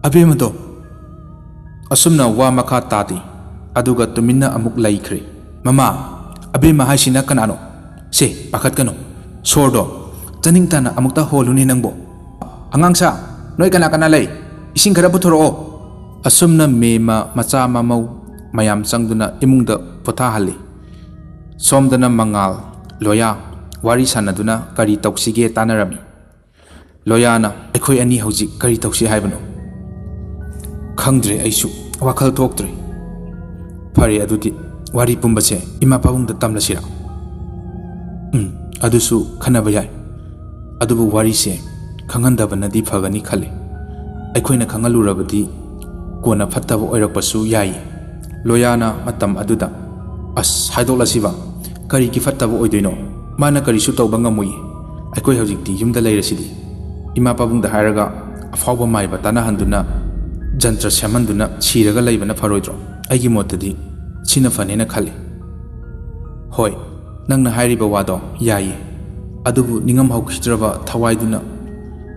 ꯑꯕꯦꯝꯃꯗꯣ!" ꯑꯁꯨꯝꯅ ꯋꯥ ꯃꯈꯥ ꯇꯥꯗꯦ, ꯑꯗꯨꯒ ꯇꯨꯃꯤꯟꯅ ꯑꯃꯨꯛ ꯂꯩꯈ꯭ꯔꯦ꯫ "ꯃꯃꯥ, ꯑꯕꯦꯝꯃ ꯍꯥꯏꯁꯤꯅ ꯀꯅꯥꯅꯣ? ꯁꯦ, ꯄꯥꯈꯠꯀꯅꯨ꯫ ꯁꯣꯔꯗꯣ ꯆꯅꯤꯡ ꯇꯥꯅ ꯑꯃꯨꯛꯇ ꯍꯣꯜꯂꯨꯅꯦ ꯅꯪꯕꯣ꯫ ꯑꯉꯥꯡꯁꯥ, ꯅꯣꯏ ꯀꯅꯥ ꯀꯅꯥ ꯂꯩ? ꯏꯁꯤꯡ ꯈꯔ ꯄꯨꯊꯣꯔꯛꯑꯣ꯫" ꯑꯁꯨꯝꯅ ꯃꯦꯝꯃ, ꯃꯆꯥ ꯃꯃꯧ ꯃꯌꯥꯝ ꯆꯪꯗꯨꯅ ꯏꯃꯨꯡꯗ ꯄꯣꯊꯥꯍꯜꯂꯤ꯫ ꯁꯣꯝꯗꯅ ꯃꯉꯥꯜ, ꯂꯣꯌꯥ ꯋꯥꯔꯤ ꯁꯥꯟꯅꯗꯨꯅ ꯀꯔꯤ ꯇꯧꯁꯤꯒꯦ ꯇꯥꯟꯅꯔꯝꯃꯤ꯫ ꯂꯣꯌꯥꯅ, "ꯑꯩꯈꯣꯏ ꯑꯅꯤ ꯍꯧꯖꯤꯛ ꯀꯔꯤ ꯇꯧꯁꯤ ꯍꯥꯏꯕꯅꯣ? ꯈꯪꯗ꯭ꯔꯦ, ꯑꯩꯁꯨ ꯋꯥꯈꯜ ꯊꯣꯛꯇ꯭ꯔꯦ꯫ ꯐꯔꯦ, ꯑꯗꯨꯗꯤ ꯋꯥꯔꯤ ꯄꯨꯝꯕꯁꯦ ꯏꯃꯥ ꯄꯥꯕꯨꯡꯗ ꯇꯝꯂꯁꯤꯔꯥ? ꯎꯝ, ꯑꯗꯨꯁꯨ ꯈꯟꯅꯕ ꯌꯥꯏ꯫ ꯑꯗꯨꯕꯨ ꯋꯥꯔꯤꯁꯦ ꯈꯪꯍꯟꯗꯕꯅꯗꯤ ꯐꯒꯅꯤ ꯈꯜꯂꯤ꯫ ꯑꯩꯈꯣꯏꯅ ꯈꯪꯍꯜꯂꯨꯔꯕꯗꯤ ꯀꯣꯟꯅ ꯐꯠꯇꯕ ꯑꯣꯏꯔꯛꯄꯁꯨ ꯌꯥꯏ꯫" ꯂꯣꯌꯥꯅ ꯃꯇꯝ ꯑꯗꯨꯗ, "ꯑꯁ, ꯍꯥꯏꯗꯣꯛꯂꯁꯤꯕ꯫ ꯀꯔꯤꯒꯤ ꯐꯠꯇꯕ ꯑꯣꯏꯗꯣꯏꯅꯣ? ꯃꯥꯅ ꯀꯔꯤꯁꯨ ꯇꯧꯕ ꯉꯝꯃꯣꯏꯌꯦ꯫ ꯑꯩꯈꯣꯏ ꯍꯧꯖꯤꯛꯇꯤ ꯌꯨꯝꯗ ꯂꯩꯔꯁꯤꯗꯤ꯫ ꯏꯃꯥ ꯄꯥꯕꯨꯡꯗ ꯍꯥꯏꯔꯒ ꯑꯐꯥꯎꯕ ꯃꯥꯏꯕ ꯇꯥꯟꯅꯍꯟꯗꯨꯅ ꯖꯟꯇ꯭ꯔ ꯁꯦꯝꯍꯟꯗꯨꯅ ꯁꯤꯔꯒ ꯂꯩꯕꯅ ꯐꯔꯣꯏꯗ꯭ꯔꯣ? ꯑꯩꯒꯤ ꯃꯣꯠꯇꯗꯤ ꯁꯤꯅ ꯐꯅꯦꯅ ꯈꯜꯂꯤ꯫" "ꯍꯣꯏ, ꯅꯪꯅ ꯍꯥꯏꯔꯤꯕ ꯋꯥꯗꯣ ꯌꯥꯏꯌꯦ꯫ ꯑꯗꯨꯕꯨ ꯅꯤꯡꯉꯝ ꯍꯧꯈꯤꯗ꯭ꯔꯕ ꯊꯋꯥꯏꯗꯨꯅ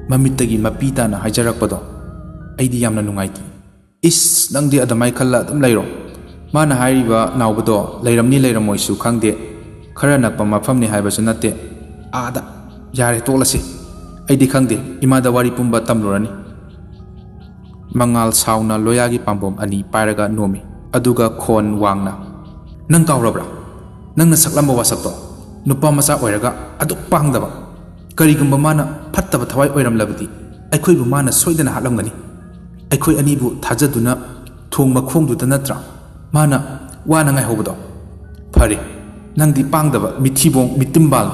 ꯃꯃꯤꯠꯇꯒꯤ ꯃꯄꯤ ꯇꯥꯅ ꯍꯥꯏꯖꯔꯛꯄꯗꯣ ꯑꯩꯗꯤ ꯌꯥꯝꯅ ꯅꯨꯡꯉꯥꯏꯇꯦ꯫" "ꯏꯁ, ꯅꯪꯗꯤ ꯑꯗꯨꯃꯥꯏ ꯈꯜꯂ ꯑꯗꯨꯝ ꯂꯩꯔꯣ꯫ ꯃꯥꯅ ꯍꯥꯏꯔꯤꯕ ꯅꯥꯎꯕꯗꯣ ꯂꯩꯔꯝꯅꯤ ꯂꯩꯔꯝꯃꯣꯏꯁꯨ ꯈꯪꯗꯦ꯫ ꯈꯔ ꯅꯛꯄ ꯃꯐꯝꯅꯤ ꯍꯥꯏꯕꯁꯨ ꯅꯠꯇꯦ꯫ ꯑꯥꯗ꯫ ꯌꯥꯔꯦ, ꯇꯣꯛꯂꯁꯤ꯫ ꯑꯩꯗꯤ ꯈꯪꯗꯦ, ꯏꯃꯥꯗ ꯋꯥꯔꯤ ꯄꯨꯝꯕ ꯇꯝꯂꯨꯔꯅꯤ꯫" ꯃꯉꯥꯜ ꯁꯥꯎꯅ ꯂꯣꯌꯥꯒꯤ ꯄꯥꯝꯕꯣꯝ ꯑꯅꯤ ꯄꯥꯏꯔꯒ ꯅꯣꯝꯃꯤ꯫ ꯑꯗꯨꯒ ꯈꯣꯟ ꯋꯥꯡꯅ, "ꯅꯪ ꯀꯥꯎꯔꯕ꯭ꯔꯥ? ꯅꯪꯅ ꯁꯛꯂꯝꯕ ꯋꯥꯁꯛꯇꯣ? ꯅꯨꯄꯥ ꯃꯆꯥ ꯑꯣꯏꯔꯒ ꯑꯗꯨꯛ ꯄꯥꯡꯗꯕ꯫ ꯀꯔꯤꯒꯨꯝꯕ ꯃꯥꯅ ꯐꯠꯇꯕ ꯊꯋꯥꯏ ꯑꯣꯏꯔꯝꯂꯕꯗꯤ ꯑꯩꯈꯣꯏꯕꯨ ꯃꯥꯅ ꯁꯣꯏꯗꯅ ꯍꯥꯠꯂꯝꯒꯅꯤ꯫ ꯑꯩꯈꯣꯏ ꯑꯅꯤꯕꯨ ꯊꯥꯖꯗꯨꯅ ꯊꯣꯡ ꯃꯈꯣꯡꯗꯨꯗ ꯅꯠꯇ꯭ꯔꯥ ꯃꯥꯅ ꯋꯥꯅ ꯉꯥꯏꯍꯧꯕꯗꯣ? ꯐꯔꯦ, ꯅꯪꯗꯤ ꯄꯥꯡꯗꯕ ꯃꯤꯊꯤꯕꯣꯡ ꯃꯤꯇꯤꯝꯕꯥꯜ꯫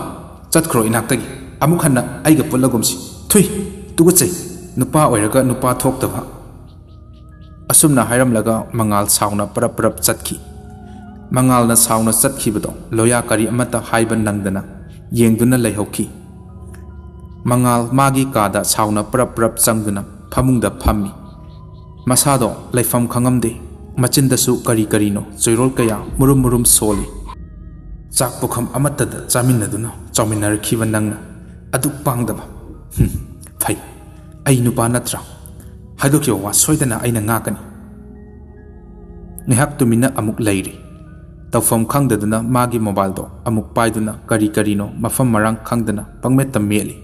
ꯆꯠꯈ꯭ꯔꯣ ꯏꯅꯥꯛꯇꯒꯤ꯫ ꯑꯃꯨꯛ ꯍꯟꯅ ꯑꯩꯒ ꯄꯨꯜꯂꯒꯨꯝꯁꯤ꯫ ꯊꯨꯏ, ꯇꯨꯀꯠꯆꯩ꯫ ꯅꯨꯄꯥ ꯑꯣꯏꯔꯒ ꯅꯨꯄꯥ ꯊꯣꯛꯇꯕ꯫" ꯑꯁꯨꯝꯅ ꯍꯥꯏꯔꯝꯂꯒ ꯃꯉꯥꯜ ꯁꯥꯎꯅ ꯄꯔꯞ ꯄꯔꯞ ꯆꯠꯈꯤ꯫ ꯃꯉꯥꯜꯅ ꯁꯥꯎꯅ ꯆꯠꯈꯤꯕꯗꯣ ꯂꯣꯌꯥ ꯀꯔꯤ ꯑꯃꯠꯇ ꯍꯥꯏꯕ ꯅꯪꯗꯅ ꯌꯦꯡꯗꯨꯅ ꯂꯩꯍꯧꯈꯤ꯫ ꯃꯉꯥꯜ ꯃꯥꯒꯤ ꯀꯥꯗ ꯁꯥꯎꯅ ꯄ꯭ꯔꯞ ꯄ꯭ꯔꯞ ꯆꯪꯗꯨꯅ ꯐꯃꯨꯡꯗ ꯐꯝꯃꯤ꯫ ꯃꯁꯥꯗꯣ ꯂꯩꯐꯝ ꯈꯪꯉꯝꯗꯦ꯫ ꯃꯆꯤꯟꯗꯁꯨ ꯀꯔꯤ ꯀꯔꯤꯅꯣ ꯆꯣꯏꯔꯣꯜ ꯀꯌꯥ ꯃꯨꯔꯨꯝ ꯃꯨꯔꯨꯝ ꯁꯣꯜꯂꯤ꯫ "ꯆꯥꯛ ꯄꯨꯈꯝ ꯑꯃꯠꯇꯗ ꯆꯥꯃꯤꯟꯅꯗꯨꯅ ꯆꯥꯎꯃꯤꯟꯅꯔꯛꯈꯤꯕ ꯅꯪꯅ ꯑꯗꯨꯛ ꯄꯥꯡꯗꯕ꯫ ꯍꯨꯝ, ꯐꯩ꯫ ꯑꯩ ꯅꯨꯄꯥ ꯅꯠꯇ꯭ꯔꯥ? ꯍꯥꯏꯗꯣꯛꯈꯤꯕ ꯋꯥ ꯁꯣꯏꯗꯅ ꯑꯩꯅ ꯉꯥꯛꯀꯅꯤ꯫" ꯉꯥꯏꯍꯥꯛ ꯇꯨꯃꯤꯟꯅ ꯑꯃꯨꯛ ꯂꯩꯔꯤ꯫ ꯇꯧꯐꯝ ꯈꯪꯗꯗꯨꯅ ꯃꯥꯒꯤ ꯃꯣꯕꯥꯏꯜꯗꯣ ꯑꯃꯨꯛ ꯄꯥꯏꯗꯨꯅ ꯀꯔꯤ ꯀꯔꯤꯅꯣ ꯃꯐꯝ ꯃꯔꯥꯡ ꯈꯪꯗꯅ ꯄꯪꯃꯦꯠꯇ ꯃꯦꯠꯂꯤ꯫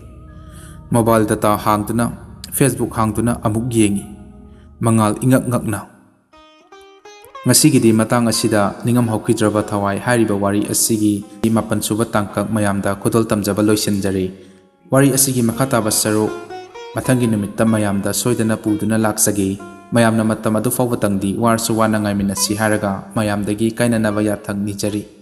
ꯃꯣꯕꯥꯏꯜ ꯗꯇꯥ ꯍꯥꯡꯗꯨꯅ, Facebook ꯍꯥꯡꯗꯨꯅ ꯑꯃꯨꯛ ꯌꯦꯡꯉꯤ꯫ ꯃꯉꯥꯜ ꯏꯉꯛ ꯉꯛꯅ꯫ ꯉꯁꯤꯒꯤꯗꯤ ꯃꯇꯥꯡ ꯑꯁꯤꯗ ꯅꯤꯡꯉꯝ ꯍꯧꯈꯤꯗ꯭ꯔꯕ ꯊꯋꯥꯏ ꯍꯥꯏꯔꯤꯕ ꯋꯥꯔꯤ ꯑꯁꯤꯒꯤ ꯃꯥꯄꯟ ꯁꯨꯕ ꯇꯥꯡꯀꯛ ꯃꯌꯥꯝꯗ ꯈꯨꯗꯣꯜ ꯇꯝꯖꯕ ꯂꯣꯏꯁꯤꯟꯖꯔꯤ꯫ ꯋꯥꯔꯤ ꯑꯁꯤꯒꯤ ꯃꯈꯥ ꯇꯥꯕ ꯁꯔꯨꯛ ꯃꯊꯪꯒꯤ ꯅꯨꯃꯤꯠꯇ ꯃꯌꯥꯝꯗ ꯁꯣꯏꯗꯅ ꯄꯨꯗꯨꯅ ꯂꯥꯛꯆꯒꯦ꯫ ꯃꯌꯥꯝꯅ ꯃꯇꯝ ꯑꯗꯨ ꯐꯥꯎꯕꯇꯪꯗꯤ ꯋꯥꯔꯁꯨ ꯋꯥꯅ ꯉꯥꯏꯃꯤꯟꯅꯁꯤ ꯍꯥꯏꯔꯒ ꯃꯌꯥꯝꯗꯒꯤ ꯀꯥꯏꯅꯅꯕ ꯌꯥꯊꯪ ꯅꯤꯖꯔꯤ꯫